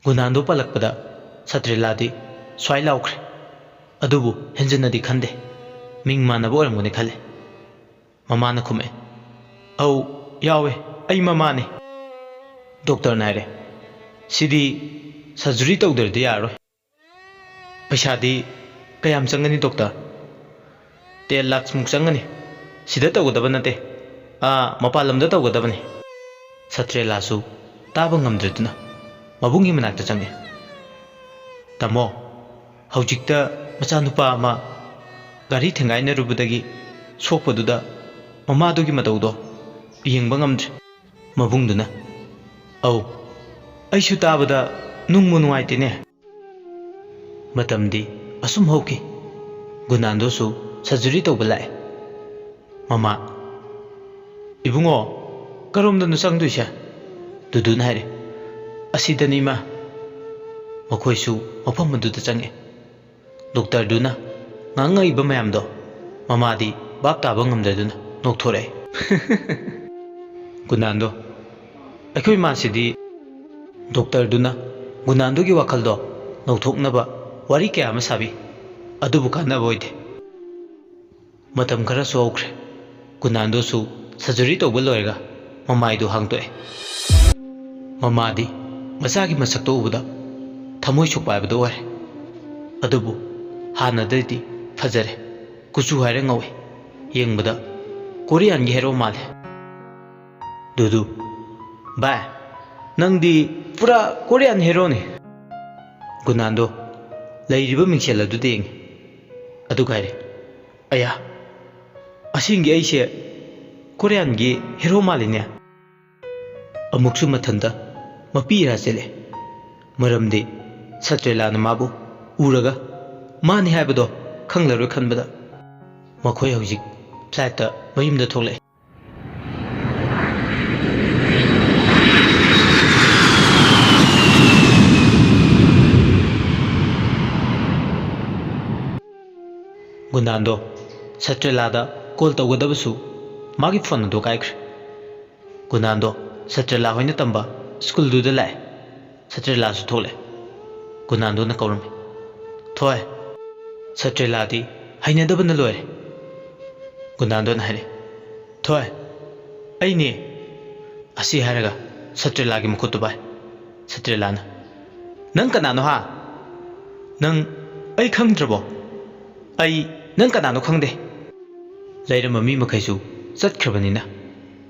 ꯒꯨꯅꯥꯟꯗꯣ ꯄꯜꯂꯛꯄꯗ ꯁꯇ꯭ꯔꯦꯂꯥꯗꯤ ꯁ꯭ꯋꯥꯏ ꯂꯥꯎꯈ꯭ꯔꯦ꯫ ꯑꯗꯨꯕꯨ ꯍꯦꯟꯖꯤꯟꯅꯗꯤ ꯈꯟꯗꯦ꯫ ꯃꯤꯡ ꯃꯥꯟꯅꯕ ꯑꯣꯏꯔꯝꯒꯅꯤ ꯈꯜꯂꯦ꯫ ꯃꯃꯥꯅ ꯈꯨꯝꯃꯛꯑꯦ, "ꯑꯧ, ꯌꯥꯎꯋꯦ, ꯑꯩ ꯃꯃꯥꯅꯦ꯫" ꯗꯣꯛꯇꯔꯅ ꯍꯥꯏꯔꯦ, "ꯁꯤꯗꯤ ꯁꯔꯖꯔꯤ ꯇꯧꯗ꯭ꯔꯗꯤ ꯌꯥꯔꯔꯣꯏ꯫" "ꯄꯩꯁꯥꯗꯤ ꯀꯌꯥꯝ ꯆꯪꯒꯅꯤ ꯗꯣꯛꯇꯔ?" "ꯇꯦꯟ ꯂꯥꯈꯃꯨꯛ ꯆꯪꯒꯅꯤ꯫ ꯁꯤꯗ ꯇꯧꯒꯗꯕ ꯅꯠꯇꯦ, ꯑꯥ, ꯃꯄꯥꯟ ꯂꯝꯗ ꯇꯧꯒꯗꯕꯅꯤ꯫" ꯁꯇ꯭ꯔꯦꯂꯥꯁꯨ ꯇꯥꯕ ꯉꯝꯗ꯭ꯔꯗꯨꯅ ꯃꯕꯨꯡꯒꯤ ꯃꯅꯥꯛꯇ ꯆꯪꯉꯦ꯫ "ꯇꯥꯃꯣ, ꯍꯧꯖꯤꯛꯇ ꯃꯆꯥꯅꯨꯄꯥ ꯑꯃ ꯒꯥꯔꯤ ꯊꯦꯡꯒꯥꯏꯅꯔꯨꯕꯗꯒꯤ ꯁꯣꯛꯄꯗꯨꯗ ꯃꯃꯥꯗꯨꯒꯤ ꯃꯇꯧꯗꯣ ꯌꯦꯡꯕ ꯉꯝꯗ꯭ꯔꯦ꯫" ꯃꯕꯨꯡꯗꯨꯅ, "ꯑꯧ, ꯑꯩꯁꯨ ꯇꯥꯕꯗ ꯅꯨꯡꯕꯨ ꯅꯨꯡꯉꯥꯏꯇꯦꯅꯦ꯫" ꯃꯇꯝꯗꯤ ꯑꯁꯨꯝ ꯍꯧꯈꯤ꯫ ꯒꯨꯅꯥꯟꯗꯣꯁꯨ ꯁꯔꯖꯔꯤ ꯇꯧꯕ ꯂꯥꯛꯑꯦ꯫ ꯃꯃꯥ, "ꯏꯕꯨꯡꯉꯣ, ꯀꯔꯣꯝꯗꯅꯣ ꯆꯪꯗꯣꯏꯁꯦ?" ꯗꯨꯗꯨꯅ ꯍꯥꯏꯔꯦ, "ꯑꯁꯤꯗꯅꯤ, ꯏꯃꯥ꯫" ꯃꯈꯣꯏꯁꯨ ꯃꯐꯝ ꯑꯗꯨꯗ ꯆꯪꯉꯦ꯫ ꯗꯣꯛꯇꯔꯗꯨꯅ ꯉꯥꯡꯉꯛꯏꯕ ꯃꯌꯥꯝꯗꯣ ꯃꯃꯥꯗꯤ ꯚꯥꯞ ꯇꯥꯕ ꯉꯝꯗꯗꯨꯅ ꯅꯣꯛꯊꯣꯔꯛꯑꯦ꯫ "ꯒꯨꯅꯥꯟꯗꯣ, ꯑꯩꯈꯣꯏ ꯃꯥꯁꯤꯗꯤ꯫" ꯗꯣꯛꯇꯔꯗꯨꯅ ꯒꯨꯅꯥꯟꯗꯣꯒꯤ ꯋꯥꯈꯜꯗꯣ ꯅꯧꯊꯣꯛꯅꯕ ꯋꯥꯔꯤ ꯀꯌꯥ ꯑꯃ ꯁꯥꯕꯤ, ꯑꯗꯨꯕꯨ ꯀꯥꯟꯅꯕ ꯑꯣꯏꯗꯦ꯫ ꯃꯇꯝ ꯈꯔꯁꯨ ꯍꯧꯈ꯭ꯔꯦ꯫ ꯒꯨꯅꯥꯟꯗꯣꯁꯨ ꯁꯔꯖꯔꯤ ꯇꯧꯕ ꯂꯣꯏꯔꯒ ꯃꯃꯥꯏꯗꯨ ꯍꯥꯡꯗꯣꯛꯑꯦ꯫ ꯃꯃꯥꯗꯤ ꯃꯆꯥꯒꯤ ꯃꯁꯛꯇꯣ ꯎꯕꯗ ꯊꯃꯣꯏ ꯁꯨꯛꯄꯥꯏꯕꯗꯣ ꯑꯣꯏꯔꯦ꯫ ꯑꯗꯨꯕꯨ ꯍꯥꯟꯅꯗꯩꯗꯤ ꯐꯖꯔꯦ꯫ ꯀꯨꯆꯨ ꯍꯥꯏꯔꯦ ꯉꯧꯋꯦ꯫ ꯌꯦꯡꯕꯗ ꯀꯣꯔꯤꯌꯥꯟꯒꯤ ꯍꯦꯔꯣ ꯃꯥꯜꯂꯦ꯫ ꯗꯨꯗꯨ, "ꯚꯥꯏ, ꯅꯪꯗꯤ ꯄꯨꯔꯥ ꯀꯣꯔꯤꯌꯥꯟ ꯍꯦꯔꯣꯅꯤ꯫" ꯒꯨꯅꯥꯟꯗꯣ ꯂꯩꯔꯤꯕ ꯃꯤꯡꯁꯦꯜ ꯑꯗꯨꯗ ꯌꯦꯡꯉꯤ꯫ ꯑꯗꯨꯒ ꯍꯥꯏꯔꯦ, "ꯑꯌꯥ, ꯑꯁꯦꯡꯒꯤ ꯑꯩꯁꯦ ꯀꯣꯔꯤꯌꯥꯟꯒꯤ ꯍꯦꯔꯣ ꯃꯥꯜꯂꯤꯅꯦ꯫" ꯑꯃꯨꯛꯁꯨ ꯃꯊꯟꯇ ꯃꯄꯤ ꯏꯔꯥ ꯆꯦꯜꯂꯦ꯫ ꯃꯔꯝꯗꯤ ꯁꯇ꯭ꯔꯦꯂꯥꯅ ꯃꯥꯕꯨ ꯎꯔꯒ ꯃꯥꯅꯤ ꯍꯥꯏꯕꯗꯣ ꯈꯪꯂꯔꯣꯏ ꯈꯟꯕꯗ꯫ ꯃꯈꯣꯏ ꯍꯧꯖꯤꯛ ꯐ꯭ꯂꯥꯏꯠꯇ ꯃꯌꯨꯝꯗ ꯊꯣꯛꯂꯛꯑꯦ꯫ ꯒꯨꯅꯥꯟꯗꯣ ꯁꯇ꯭ꯔꯦꯂꯥꯗ ꯀꯣꯜ ꯇꯧꯒꯗꯕꯁꯨ ꯃꯥꯒꯤ ꯐꯣꯟ ꯑꯗꯨ ꯀꯥꯏꯈ꯭ꯔꯦ꯫ ꯒꯨꯅꯥꯟꯗꯣ ꯁꯇ꯭ꯔꯦꯂꯥ ꯍꯣꯏꯅ ꯇꯝꯕ ꯁ꯭ꯀꯨꯜꯗꯨꯗ ꯂꯥꯛꯑꯦ꯫ ꯁꯇ꯭ꯔꯦꯂꯥꯁꯨ ꯊꯣꯛꯂꯛꯑꯦ꯫ ꯒꯨꯅꯥꯟꯗꯣꯅ ꯀꯧꯔꯝꯃꯤ꯫ "ꯊꯣꯏ!" ꯁꯇ꯭ꯔꯦꯂꯥꯗꯤ ꯍꯩꯅꯗꯕꯅ ꯂꯣꯏꯔꯦ꯫ ꯒꯨꯅꯥꯟꯗꯣꯅ ꯍꯥꯏꯔꯛꯑꯦ, "ꯊꯣꯏ, ꯑꯩꯅꯦ!" ꯑꯁꯤ ꯍꯥꯏꯔꯒ ꯁꯇ꯭ꯔꯦꯂꯥꯒꯤ ꯃꯈꯨꯠꯇꯨ ꯄꯥꯏ꯫ ꯁꯇ꯭ꯔꯦꯂꯥꯅ, "ꯅꯪ ꯀꯅꯥꯅꯣ ꯍꯥ? ꯅꯪ ꯑꯩ ꯈꯪꯗ꯭ꯔꯕꯣ? ꯑꯩ ꯅꯪ ꯀꯅꯥꯅꯣ ꯈꯪꯗꯦ!" ꯂꯩꯔꯝꯕ ꯃꯤ ꯃꯈꯩꯁꯨ ꯆꯠꯈ꯭ꯔꯕꯅꯤꯅ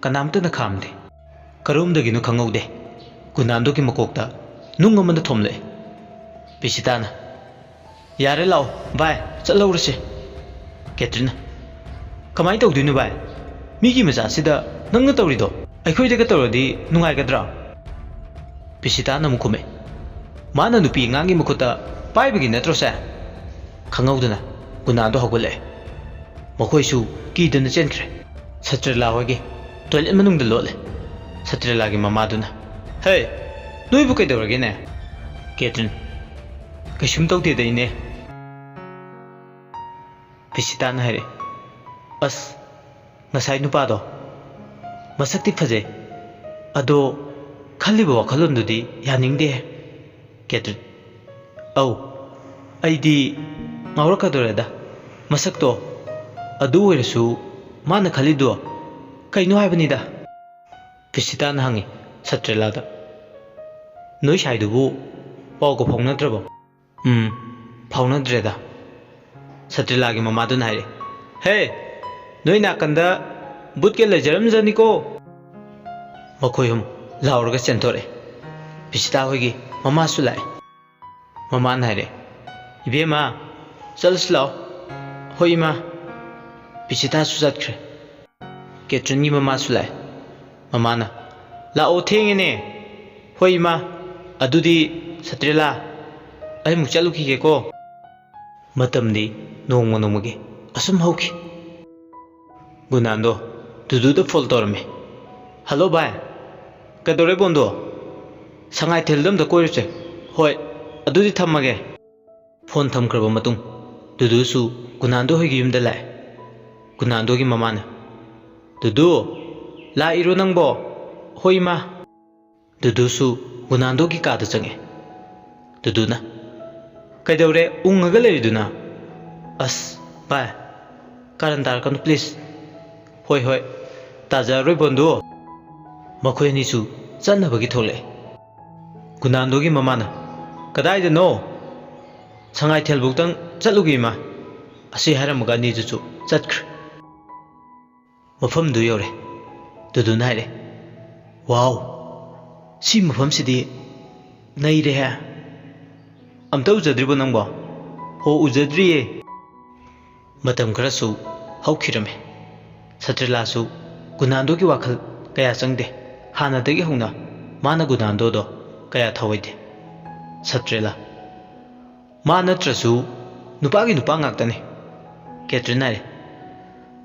ꯀꯅꯥꯝꯇꯅ ꯈꯥꯝꯗꯦ꯫ ꯀꯔꯣꯝꯗꯒꯤꯅꯣ ꯈꯪꯍꯧꯗꯦ, ꯒꯨꯅꯥꯟꯗꯣꯒꯤ ꯃꯀꯣꯛꯇ ꯅꯨꯡ ꯑꯃꯅ ꯊꯣꯝꯂꯛꯑꯦ꯫ ꯄꯤꯁꯤꯇꯥꯅ, "ꯌꯥꯔꯦ, ꯂꯥꯛꯑꯣ ꯚꯥꯏ, ꯆꯠꯍꯧꯔꯁꯦ꯫" ꯀꯦꯇ꯭ꯔꯤꯟꯅ, "ꯀꯃꯥꯏꯅ ꯇꯧꯗꯣꯏꯅꯣ ꯚꯥꯏ? ꯃꯤꯒꯤ ꯃꯆꯥꯁꯤꯗ ꯅꯪꯅ ꯇꯧꯔꯤꯗꯣ ꯑꯩꯈꯣꯏꯗꯒ ꯇꯧꯔꯗꯤ ꯅꯨꯡꯉꯥꯏꯒꯗ꯭ꯔꯥ?" ꯄꯤꯁꯤꯇꯥꯅ ꯑꯃꯨꯛ ꯈꯨꯝꯃꯦ, "ꯃꯥꯅ ꯅꯨꯄꯤ ꯑꯉꯥꯡꯒꯤ ꯃꯈꯨꯠꯇ ꯄꯥꯏꯕꯒꯤ ꯅꯠꯇ꯭ꯔꯣ ꯁꯦ?" ꯈꯪꯍꯧꯗꯅ ꯒꯨꯅꯥꯟꯗꯣ ꯍꯧꯒꯠꯂꯛꯑꯦ꯫ ꯃꯈꯣꯏꯁꯨ ꯀꯤꯗꯅ ꯆꯦꯟꯈ꯭ꯔꯦ꯫ ꯁꯇ꯭ꯔꯦꯂꯥ ꯍꯣꯏꯒꯤ ꯇꯣꯏꯂꯦꯠ ꯃꯅꯨꯡꯗ ꯂꯣꯠꯂꯦ꯫ ꯁꯇ꯭ꯔꯦꯂꯥꯒꯤ ꯃꯃꯥꯗꯨꯅ, "ꯍꯦ, ꯅꯣꯏꯕꯨ ꯀꯩꯗꯧꯔꯒꯦꯅꯦ?" ꯀꯦꯇ꯭ꯔꯤꯟ, "ꯀꯩꯁꯨꯝ ꯇꯧꯗꯦꯗ, ꯏꯅꯦ꯫" ꯄꯤꯁꯤꯇꯥꯅ ꯍꯥꯏꯔꯛꯑꯦ, "ꯑꯁ, ꯉꯁꯥꯏ ꯅꯨꯄꯥꯗꯣ ꯃꯁꯛꯇꯤ ꯐꯖꯩ, ꯑꯗꯣ ꯈꯜꯂꯤꯕ ꯋꯥꯈꯜꯂꯣꯟꯗꯨꯗꯤ ꯌꯥꯅꯤꯡꯗꯦ꯫" ꯀꯦꯇ꯭ꯔꯤꯟ, "ꯑꯧ, ꯑꯩꯗꯤ ꯉꯥꯎꯔꯛꯀꯗꯧꯔꯦꯗ꯫ ꯃꯁꯛꯇꯣ ꯑꯗꯨ ꯑꯣꯏꯔꯁꯨ ꯃꯥꯅ ꯈꯜꯂꯤꯗꯣ ꯀꯩꯅꯣ ꯍꯥꯏꯕꯅꯤꯗ꯫" ꯄꯤꯁꯤꯇꯥꯅ ꯍꯪꯉꯤ ꯁꯇ꯭ꯔꯦꯂꯥꯗ, "ꯅꯣꯏ ꯁꯥꯏꯗꯨꯕꯨ ꯄꯥꯎꯒ ꯐꯥꯎꯅꯗ꯭ꯔꯕꯣ?" "ꯎꯝ, ꯐꯥꯎꯅꯗ꯭ꯔꯦꯗ꯫" ꯁꯇ꯭ꯔꯦꯂꯥꯒꯤ ꯃꯃꯥꯗꯨꯅ ꯍꯥꯏꯔꯛꯑꯦ, "ꯍꯦ, ꯅꯣꯏ ꯅꯥꯀꯟꯗ ꯕꯨꯠꯀ ꯂꯩꯖꯔꯝꯖꯅꯤꯀꯣ!" ꯃꯈꯣꯏ ꯑꯍꯨꯝ ꯂꯥꯎꯔꯒ ꯆꯦꯟꯊꯣꯔꯛꯑꯦ꯫ ꯄꯤꯁꯤꯇꯥ ꯍꯣꯏꯒꯤ ꯃꯃꯥꯁꯨ ꯂꯥꯛꯑꯦ꯫ ꯃꯃꯥꯅ ꯍꯥꯏꯔꯛꯑꯦ, "ꯏꯕꯦꯝꯃ, ꯆꯠꯂꯁꯤ ꯂꯥꯛꯑꯣ꯫" "ꯍꯣꯏ, ꯏꯃꯥ꯫" ꯄꯤꯁꯤꯇꯥꯁꯨ ꯆꯠꯈ꯭ꯔꯦ꯫ ꯀꯦꯇ꯭ꯔꯤꯟꯒꯤ ꯃꯃꯥꯁꯨ ꯂꯥꯛꯑꯦ꯫ ꯃꯃꯥꯅ, ꯂꯥꯛꯑꯣ, ꯊꯦꯡꯉꯦꯅꯦ꯫ ꯍꯣꯏ ꯏꯃꯥ, ꯑꯗꯨꯗꯤ ꯁꯇ꯭ꯔꯤꯂꯥ, ꯑꯩ ꯑꯃꯨꯛ ꯆꯠꯂꯨꯈꯤꯒꯦꯀꯣ꯫ ꯃꯇꯝꯗꯤ ꯅꯣꯡꯃ ꯅꯣꯡꯃꯒꯤ ꯑꯁꯨꯝ ꯍꯧꯈꯤ꯫ ꯒꯨꯅꯥꯟꯗꯣ ꯗꯨꯗꯨꯗ ꯐꯣꯟ ꯇꯧꯔꯝꯃꯤ꯫ "ꯍꯜꯂꯣ ꯚꯥꯏ, ꯀꯩꯗꯧꯔꯦ ꯕꯣꯟꯗꯣ? ꯁꯉꯥꯏ ꯊꯦꯜꯗ ꯑꯝꯇ ꯀꯣꯏꯔꯨꯁꯦ꯫ ꯍꯣꯏ, ꯑꯗꯨꯗꯤ ꯊꯝꯃꯒꯦ"꯫ ꯐꯣꯟ ꯊꯝꯈ꯭ꯔꯕ ꯃꯇꯨꯡ ꯗꯨꯗꯨꯁꯨ ꯒꯨꯅꯥꯟꯗꯣ ꯍꯣꯏꯒꯤ ꯌꯨꯝꯗ ꯂꯥꯛꯑꯦ꯫ ꯒꯨꯅꯥꯟꯗꯣꯒꯤ ꯃꯃꯥꯅ, "ꯗꯨꯗꯨ, ꯂꯥꯛꯏꯔꯣ ꯅꯪꯕꯣ?" "ꯍꯣꯏ ꯏꯃꯥ"꯫ ꯗꯨꯗꯨꯁꯨ ꯒꯨꯅꯥꯟꯗꯣꯒꯤ ꯀꯥꯗ ꯆꯪꯉꯦ꯫ ꯗꯨꯗꯨꯅ, "ꯀꯩꯗꯧꯔꯦ ꯎꯪꯉꯒ ꯂꯩꯔꯤꯗꯨꯅ?" "ꯑꯁ ꯚꯥꯏ, ꯀꯥꯔꯟ ꯇꯥꯔꯛꯀꯅꯨ please"꯫ "ꯍꯣꯏ ꯍꯣꯏ, ꯇꯥꯖꯔꯔꯣꯏ ꯕꯣꯟꯗꯨ"꯫ ꯃꯈꯣꯏ ꯑꯅꯤꯁꯨ ꯆꯠꯅꯕꯒꯤ ꯊꯣꯛꯂꯛꯑꯦ꯫ ꯒꯨꯅꯥꯟꯗꯣꯒꯤ ꯃꯃꯥꯅ, "ꯀꯗꯥꯏꯗꯅꯣ? ꯁꯉꯥꯏꯊꯦꯜꯕꯨꯛꯇꯪ ꯆꯠꯂꯨꯒꯦ ꯏꯃꯥ"꯫ ꯑꯁꯤ ꯍꯥꯏꯔꯝꯃꯒ ꯑꯅꯤꯗꯨꯁꯨ ꯆꯠꯈ꯭ꯔꯦ꯫ ꯃꯐꯝꯗꯨ ꯌꯧꯔꯦ꯫ ꯗꯨꯗꯨꯅ ꯍꯥꯏꯔꯦ, "ꯋꯥꯎ, ꯁꯤ ꯃꯐꯝꯁꯤꯗꯤ ꯅꯩꯔꯦꯍꯦ꯫ ꯑꯝꯇ ꯎꯖꯗ꯭ꯔꯤꯕꯣ ꯅꯪꯕꯣ?" "ꯍꯣ, ꯎꯖꯗ꯭ꯔꯤꯌꯦ"꯫ ꯃꯇꯝ ꯈꯔꯁꯨ ꯍꯧꯈꯤꯔꯝꯃꯤ꯫ ꯁꯇ꯭ꯔꯤꯂꯥꯁꯨ ꯒꯨꯅꯥꯟꯗꯣꯒꯤ ꯋꯥꯈꯜ ꯀꯌꯥ ꯆꯪꯗꯦ꯫ ꯍꯥꯟꯅꯗꯒꯤ ꯍꯧꯅ ꯃꯥꯅ ꯒꯨꯅꯥꯟꯗꯣꯗꯣ ꯀꯌꯥ ꯊꯧꯑꯣꯏꯗꯦ꯫ ꯁꯇ꯭ꯔꯤꯂꯥ, "ꯃꯥ ꯅꯠꯇ꯭ꯔꯁꯨ ꯅꯨꯄꯥꯒꯤ ꯅꯨꯄꯥ ꯉꯥꯛꯇꯅꯤ"꯫ ꯀꯦꯇ꯭ꯔꯤꯟ ꯍꯥꯏꯔꯦ,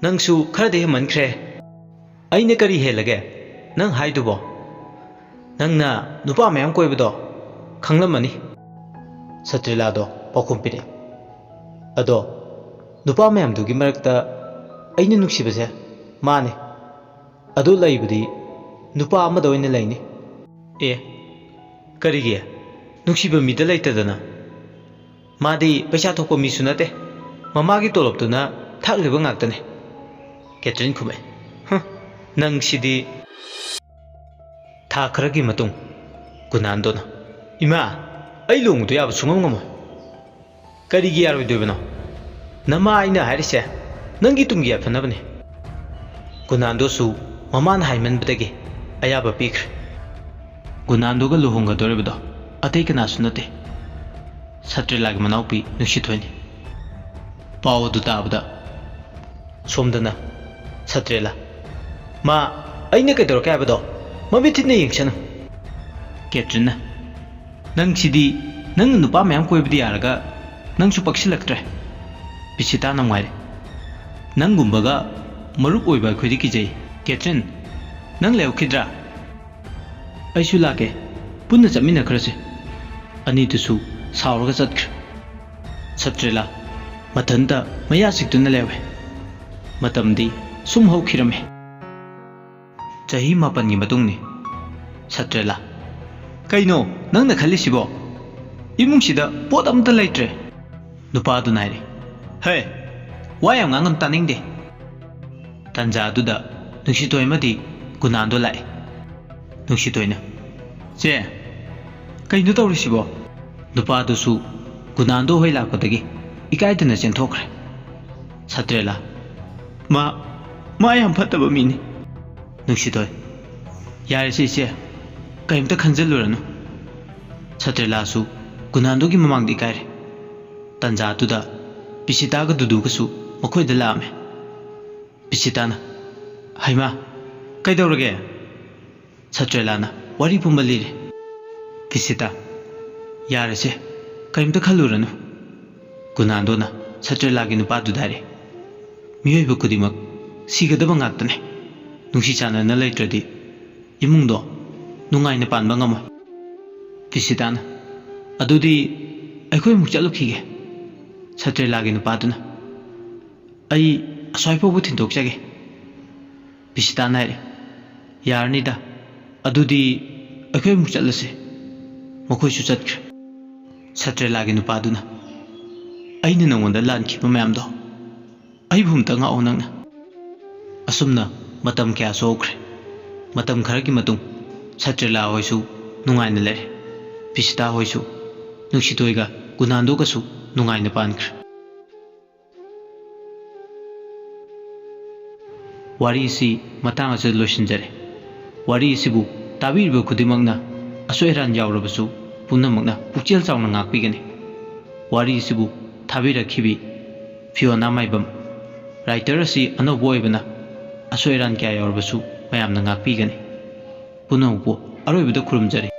"ꯅꯪꯁꯨ ꯈꯔꯗꯤ ꯍꯦꯟꯃꯟꯈ꯭ꯔꯦ"꯫ "ꯑꯩꯅ ꯀꯔꯤ ꯍꯦꯜꯂꯒꯦ ꯅꯪ ꯍꯥꯏꯗꯨꯕꯣ? ꯅꯪꯅ ꯅꯨꯄꯥ ꯃꯌꯥꯝ ꯀꯣꯏꯕꯗꯣ ꯈꯪꯂꯝꯃꯅꯤ"꯫ ꯁꯇ꯭ꯔꯤꯂꯥꯗꯣ ꯄꯥꯎꯈꯨꯝ ꯄꯤꯔꯛꯑꯦ꯫ "ꯑꯗꯣ ꯅꯨꯄꯥ ꯃꯌꯥꯝꯗꯨꯒꯤ ꯃꯔꯛꯇ ꯑꯩꯅ ꯅꯨꯡꯁꯤꯕꯁꯦ ꯃꯥꯅꯦ꯫ ꯑꯗꯨ ꯂꯩꯕꯗꯤ ꯅꯨꯄꯥ ꯑꯃꯗ ꯑꯣꯏꯅ ꯂꯩꯅꯤ"꯫ "ꯑꯦ, ꯀꯔꯤꯒꯤ? ꯅꯨꯡꯁꯤꯕ ꯃꯤꯗ ꯂꯩꯇꯗꯅ? ꯃꯥꯗꯤ ꯄꯩꯁꯥ ꯊꯣꯛꯄ ꯃꯤꯁꯨ ꯅꯠꯇꯦ꯫ ꯃꯃꯥꯒꯤ ꯇꯣꯂꯣꯞꯇꯨꯅ ꯊꯥꯛꯂꯤꯕ ꯉꯥꯛꯇꯅꯦ"꯫ ꯀꯦꯇ꯭ꯔꯤꯟ ꯈꯨꯝꯃꯦ꯫ "ꯍꯨꯝ, ꯅꯪꯁꯤꯗꯤ"꯫ ꯊꯥ ꯈꯔꯒꯤ ꯃꯇꯨꯡ ꯒꯨꯅꯥꯟꯗꯣꯅ, "ꯏꯃꯥ, ꯑꯩ ꯂꯨꯍꯣꯡꯕꯗꯣ ꯌꯥꯕ ꯁꯨꯡꯉꯝ ꯉꯝꯃꯣꯏ"꯫ "ꯀꯔꯤꯒꯤ ꯌꯥꯔꯣꯏꯗꯣꯏꯕꯅꯣ? ꯅꯃꯥ ꯑꯩꯅ ꯍꯥꯏꯔꯤꯁꯦ ꯅꯪꯒꯤ ꯇꯨꯡꯒꯤ ꯌꯥꯏꯐꯅꯕꯅꯦ"꯫ ꯒꯨꯅꯥꯟꯗꯣꯁꯨ ꯃꯃꯥꯅ ꯍꯥꯏꯃꯟꯕꯗꯒꯤ ꯑꯌꯥꯕ ꯄꯤꯈ꯭ꯔꯦ꯫ ꯒꯨꯅꯥꯟꯗꯣꯒ ꯂꯨꯍꯣꯡꯒꯗꯧꯔꯤꯕꯗꯣ ꯑꯇꯩ ꯀꯅꯥꯁꯨ ꯅꯠꯇꯦ, ꯁꯇ꯭ꯔꯤꯂꯥꯒꯤ ꯃꯅꯥꯎꯄꯤ ꯅꯨꯡꯁꯤꯊꯣꯏꯅꯤ꯫ ꯄꯥꯎ ꯑꯗꯨ ꯇꯥꯕꯗ ꯁꯣꯝꯗꯅ ꯁꯇ꯭ꯔꯤꯂꯥ, "ꯃꯥ, ꯑꯩꯅ ꯀꯩꯗꯧꯔꯛꯀꯦ ꯍꯥꯏꯕꯗꯣ? ꯃꯃꯤꯠ ꯊꯤꯠꯅ ꯌꯦꯡꯁꯅꯨ꯫ ꯀꯦꯇ꯭ꯔꯤꯟꯅ, "ꯅꯪꯁꯤꯗꯤ, ꯅꯪꯅ ꯅꯨꯄꯥ ꯃꯌꯥꯝ ꯀꯣꯏꯕꯗꯤ ꯌꯥꯔꯒ ꯅꯪꯁꯨ ꯄꯛꯁꯤꯜꯂꯛꯇ꯭ꯔꯦ꯫" ꯄꯤꯁꯤꯇꯥꯅ ꯉꯥꯏꯔꯦ꯫ "ꯅꯪꯒꯨꯝꯕꯒ ꯃꯔꯨꯞ ꯑꯣꯏꯕ ꯑꯩꯈꯣꯏꯗꯤ ꯀꯤꯖꯩ꯫ ꯀꯦꯇ꯭ꯔꯤꯟ, ꯅꯪ ꯂꯩꯍꯧꯈꯤꯗ꯭ꯔꯥ?" "ꯑꯩꯁꯨ ꯂꯥꯛꯀꯦ, ꯄꯨꯟꯅ ꯆꯠꯃꯤꯟꯅꯈ꯭ꯔꯁꯦ꯫" ꯑꯅꯤꯗꯨꯁꯨ ꯁꯥꯎꯔꯒ ꯆꯠꯈ꯭ꯔꯦ꯫ ꯁꯇ꯭ꯔꯦꯂꯥ ꯃꯊꯟꯇ ꯃꯌꯥ ꯁꯤꯛꯇꯨꯅ ꯂꯩꯍꯧꯋꯦ꯫ ꯃꯇꯝꯗꯤ ꯁꯨꯝ ꯍꯧꯈꯤꯔꯝꯃꯦ꯫ ꯆꯍꯤ ꯃꯥꯄꯟꯒꯤ ꯃꯇꯨꯡꯅꯤ꯫ ꯁꯇ꯭ꯔꯦꯂꯥ, "ꯀꯩꯅꯣ ꯅꯪꯅ ꯈꯜꯂꯤꯁꯤꯕꯣ? ꯏꯃꯨꯡꯁꯤꯗ ꯄꯣꯠ ꯑꯝꯇ ꯂꯩꯇ꯭ꯔꯦ꯫" ꯅꯨꯄꯥꯗꯨꯅ ꯍꯥꯏꯔꯦ꯫ "ꯍꯦ, ꯋꯥ ꯌꯥꯝ ꯉꯥꯡꯒꯅꯨ, ꯇꯥꯅꯤꯡꯗꯦ꯫" ꯇꯥꯟꯖꯥꯗꯨꯗ ꯅꯨꯡꯁꯤꯇꯣꯏ ꯑꯃꯗꯤ ꯒꯨꯅꯥꯟꯗꯣ ꯂꯥꯛꯑꯦ꯫ ꯅꯨꯡꯁꯤꯇꯣꯏꯅ, "ꯆꯦ, ꯀꯩꯅꯣ ꯇꯧꯔꯤꯁꯤꯕꯣ?" ꯅꯨꯄꯥꯗꯨꯁꯨ ꯒꯨꯅꯥꯟꯗꯣ ꯍꯣꯏ ꯂꯥꯛꯄꯗꯒꯤ ꯏꯀꯥꯏꯗꯅ ꯆꯦꯟꯊꯣꯛꯈ꯭ꯔꯦ꯫ ꯁꯇ꯭ꯔꯦꯂꯥ, "ꯃꯥ, ꯃꯥ ꯌꯥꯝ ꯐꯠꯇꯕ ꯃꯤꯅꯤ꯫" ꯅꯨꯡꯁꯤꯇꯣꯏ, "ꯌꯥꯔꯦꯁꯦ ꯏꯆꯦ, ꯀꯔꯤꯝꯇ ꯈꯟꯖꯤꯜꯂꯨꯔꯅꯨ꯫" ꯁꯇ꯭ꯔꯦꯂꯥꯁꯨ ꯒꯨꯅꯥꯟꯗꯣꯒꯤ ꯃꯃꯥꯡꯗ ꯏꯀꯥꯏꯔꯦ꯫ ꯇꯥꯟꯖꯥꯗꯨꯗ ꯄꯤꯁꯤꯇꯥꯒ ꯗꯨꯗꯨꯒꯁꯨ ꯃꯈꯣꯏꯗ ꯂꯥꯛꯑꯝꯃꯦ꯫ ꯄꯤꯁꯤꯇꯥꯅ, "ꯍꯩꯃꯥ, ꯀꯩꯗꯧꯔꯒꯦ?" ꯁꯇ꯭ꯔꯦꯂꯥꯅ ꯋꯥꯔꯤ ꯄꯨꯝꯕ ꯂꯤꯔꯦ꯫ ꯄꯤꯁꯤꯇꯥ, "ꯌꯥꯔꯦꯁꯦ, ꯀꯔꯤꯝꯇ ꯈꯜꯂꯨꯔꯅꯨ꯫" ꯒꯨꯅꯥꯟꯗꯣꯅ ꯁꯇ꯭ꯔꯦꯂꯥꯒꯤ ꯅꯨꯄꯥꯗꯨꯗ ꯍꯥꯏꯔꯦ, "ꯃꯤꯑꯣꯏꯕ ꯈꯨꯗꯤꯡꯃꯛ ꯁꯤꯒꯗꯕ ꯉꯥꯛꯇꯅꯦ꯫ ꯅꯨꯡꯁꯤ ꯆꯥꯟꯅꯅ ꯂꯩꯇ꯭ꯔꯗꯤ ꯏꯃꯨꯡꯗꯣ ꯅꯨꯡꯉꯥꯏꯅ ꯄꯥꯟꯕ ꯉꯝꯃꯣꯏ꯫" ꯄꯤꯁꯤꯇꯥꯅ, "ꯑꯗꯨꯗꯤ ꯑꯩꯈꯣꯏ ꯑꯃꯨꯛ ꯆꯠꯂꯨꯈꯤꯒꯦ꯫" ꯁꯇ꯭ꯔꯦꯂꯥꯒꯤ ꯅꯨꯄꯥꯗꯨꯅ, "ꯑꯩ ꯑꯁ꯭ꯋꯥꯏ ꯐꯥꯎꯕ ꯊꯤꯟꯗꯣꯛꯆꯒꯦ꯫" ꯄꯤꯁꯤꯇꯥꯅ ꯍꯥꯏꯔꯦ, "ꯌꯥꯔꯅꯤꯗ, ꯑꯗꯨꯗꯤ ꯑꯩꯈꯣꯏ ꯑꯃꯨꯛ ꯆꯠꯂꯁꯦ꯫" ꯃꯈꯣꯏꯁꯨ ꯆꯠꯈ꯭ꯔꯦ꯫ ꯁꯇ꯭ꯔꯦꯂꯥꯒꯤ ꯅꯨꯄꯥꯗꯨꯅ, "ꯑꯩꯅ ꯅꯉꯣꯟꯗ ꯂꯥꯟꯈꯤꯕ ꯃꯌꯥꯝꯗꯣ ꯑꯩꯕꯨ ꯑꯝꯇ ꯉꯥꯛꯑꯣ ꯅꯪꯅ꯫" ꯑꯁꯨꯝꯅ ꯃꯇꯝ ꯀꯌꯥꯁꯨ ꯍꯧꯈ꯭ꯔꯦ꯫ ꯃꯇꯝ ꯈꯔꯒꯤ ꯃꯇꯨꯡ ꯁꯇ꯭ꯔꯦꯂꯥ ꯍꯣꯏꯁꯨ ꯅꯨꯡꯉꯥꯏꯅ ꯂꯩꯔꯦ꯫ ꯄꯤꯁꯤꯇꯥ ꯍꯣꯏꯁꯨ ꯅꯨꯡꯁꯤꯇꯣꯏꯒ ꯒꯨꯅꯥꯟꯗꯣꯒꯁꯨ ꯅꯨꯡꯉꯥꯏꯅ ꯄꯥꯟꯈ꯭ꯔꯦ꯫ ꯋꯥꯔꯤ ꯑꯁꯤ ꯃꯇꯥꯡ ꯑꯁꯤꯗ ꯂꯣꯏꯁꯤꯟꯖꯔꯦ꯫ ꯋꯥꯔꯤ ꯑꯁꯤꯕꯨ ꯇꯥꯕꯤꯔꯤꯕ ꯈꯨꯗꯤꯡꯃꯛꯅ ꯑꯁꯣꯏ ꯑꯔꯥꯟ ꯌꯥꯎꯔꯕꯁꯨ ꯄꯨꯝꯅꯃꯛꯅ ꯄꯨꯛꯆꯦꯜ ꯆꯥꯎꯅ ꯉꯥꯛꯄꯤꯒꯅꯤ꯫ ꯋꯥꯔꯤ ꯑꯁꯤꯕꯨ ꯊꯥꯕꯤꯔꯛꯈꯤꯕꯤ ꯐꯤꯌꯣꯅꯥ ꯃꯥꯏꯕꯝ, writer ꯑꯁꯤ ꯑꯅꯧꯕ ꯑꯣꯏꯕꯅ ꯑꯁꯣꯏ ꯑꯔꯥꯟ ꯀꯌꯥ ꯌꯥꯎꯔꯕꯁꯨ ꯃꯌꯥꯝꯅ ꯉꯥꯛꯄꯤꯒꯅꯤ꯫ ꯄꯨꯝꯅꯃꯛꯄꯨ ꯑꯔꯣꯏꯕꯗ ꯈꯨꯔꯨꯝꯖꯔꯤ꯫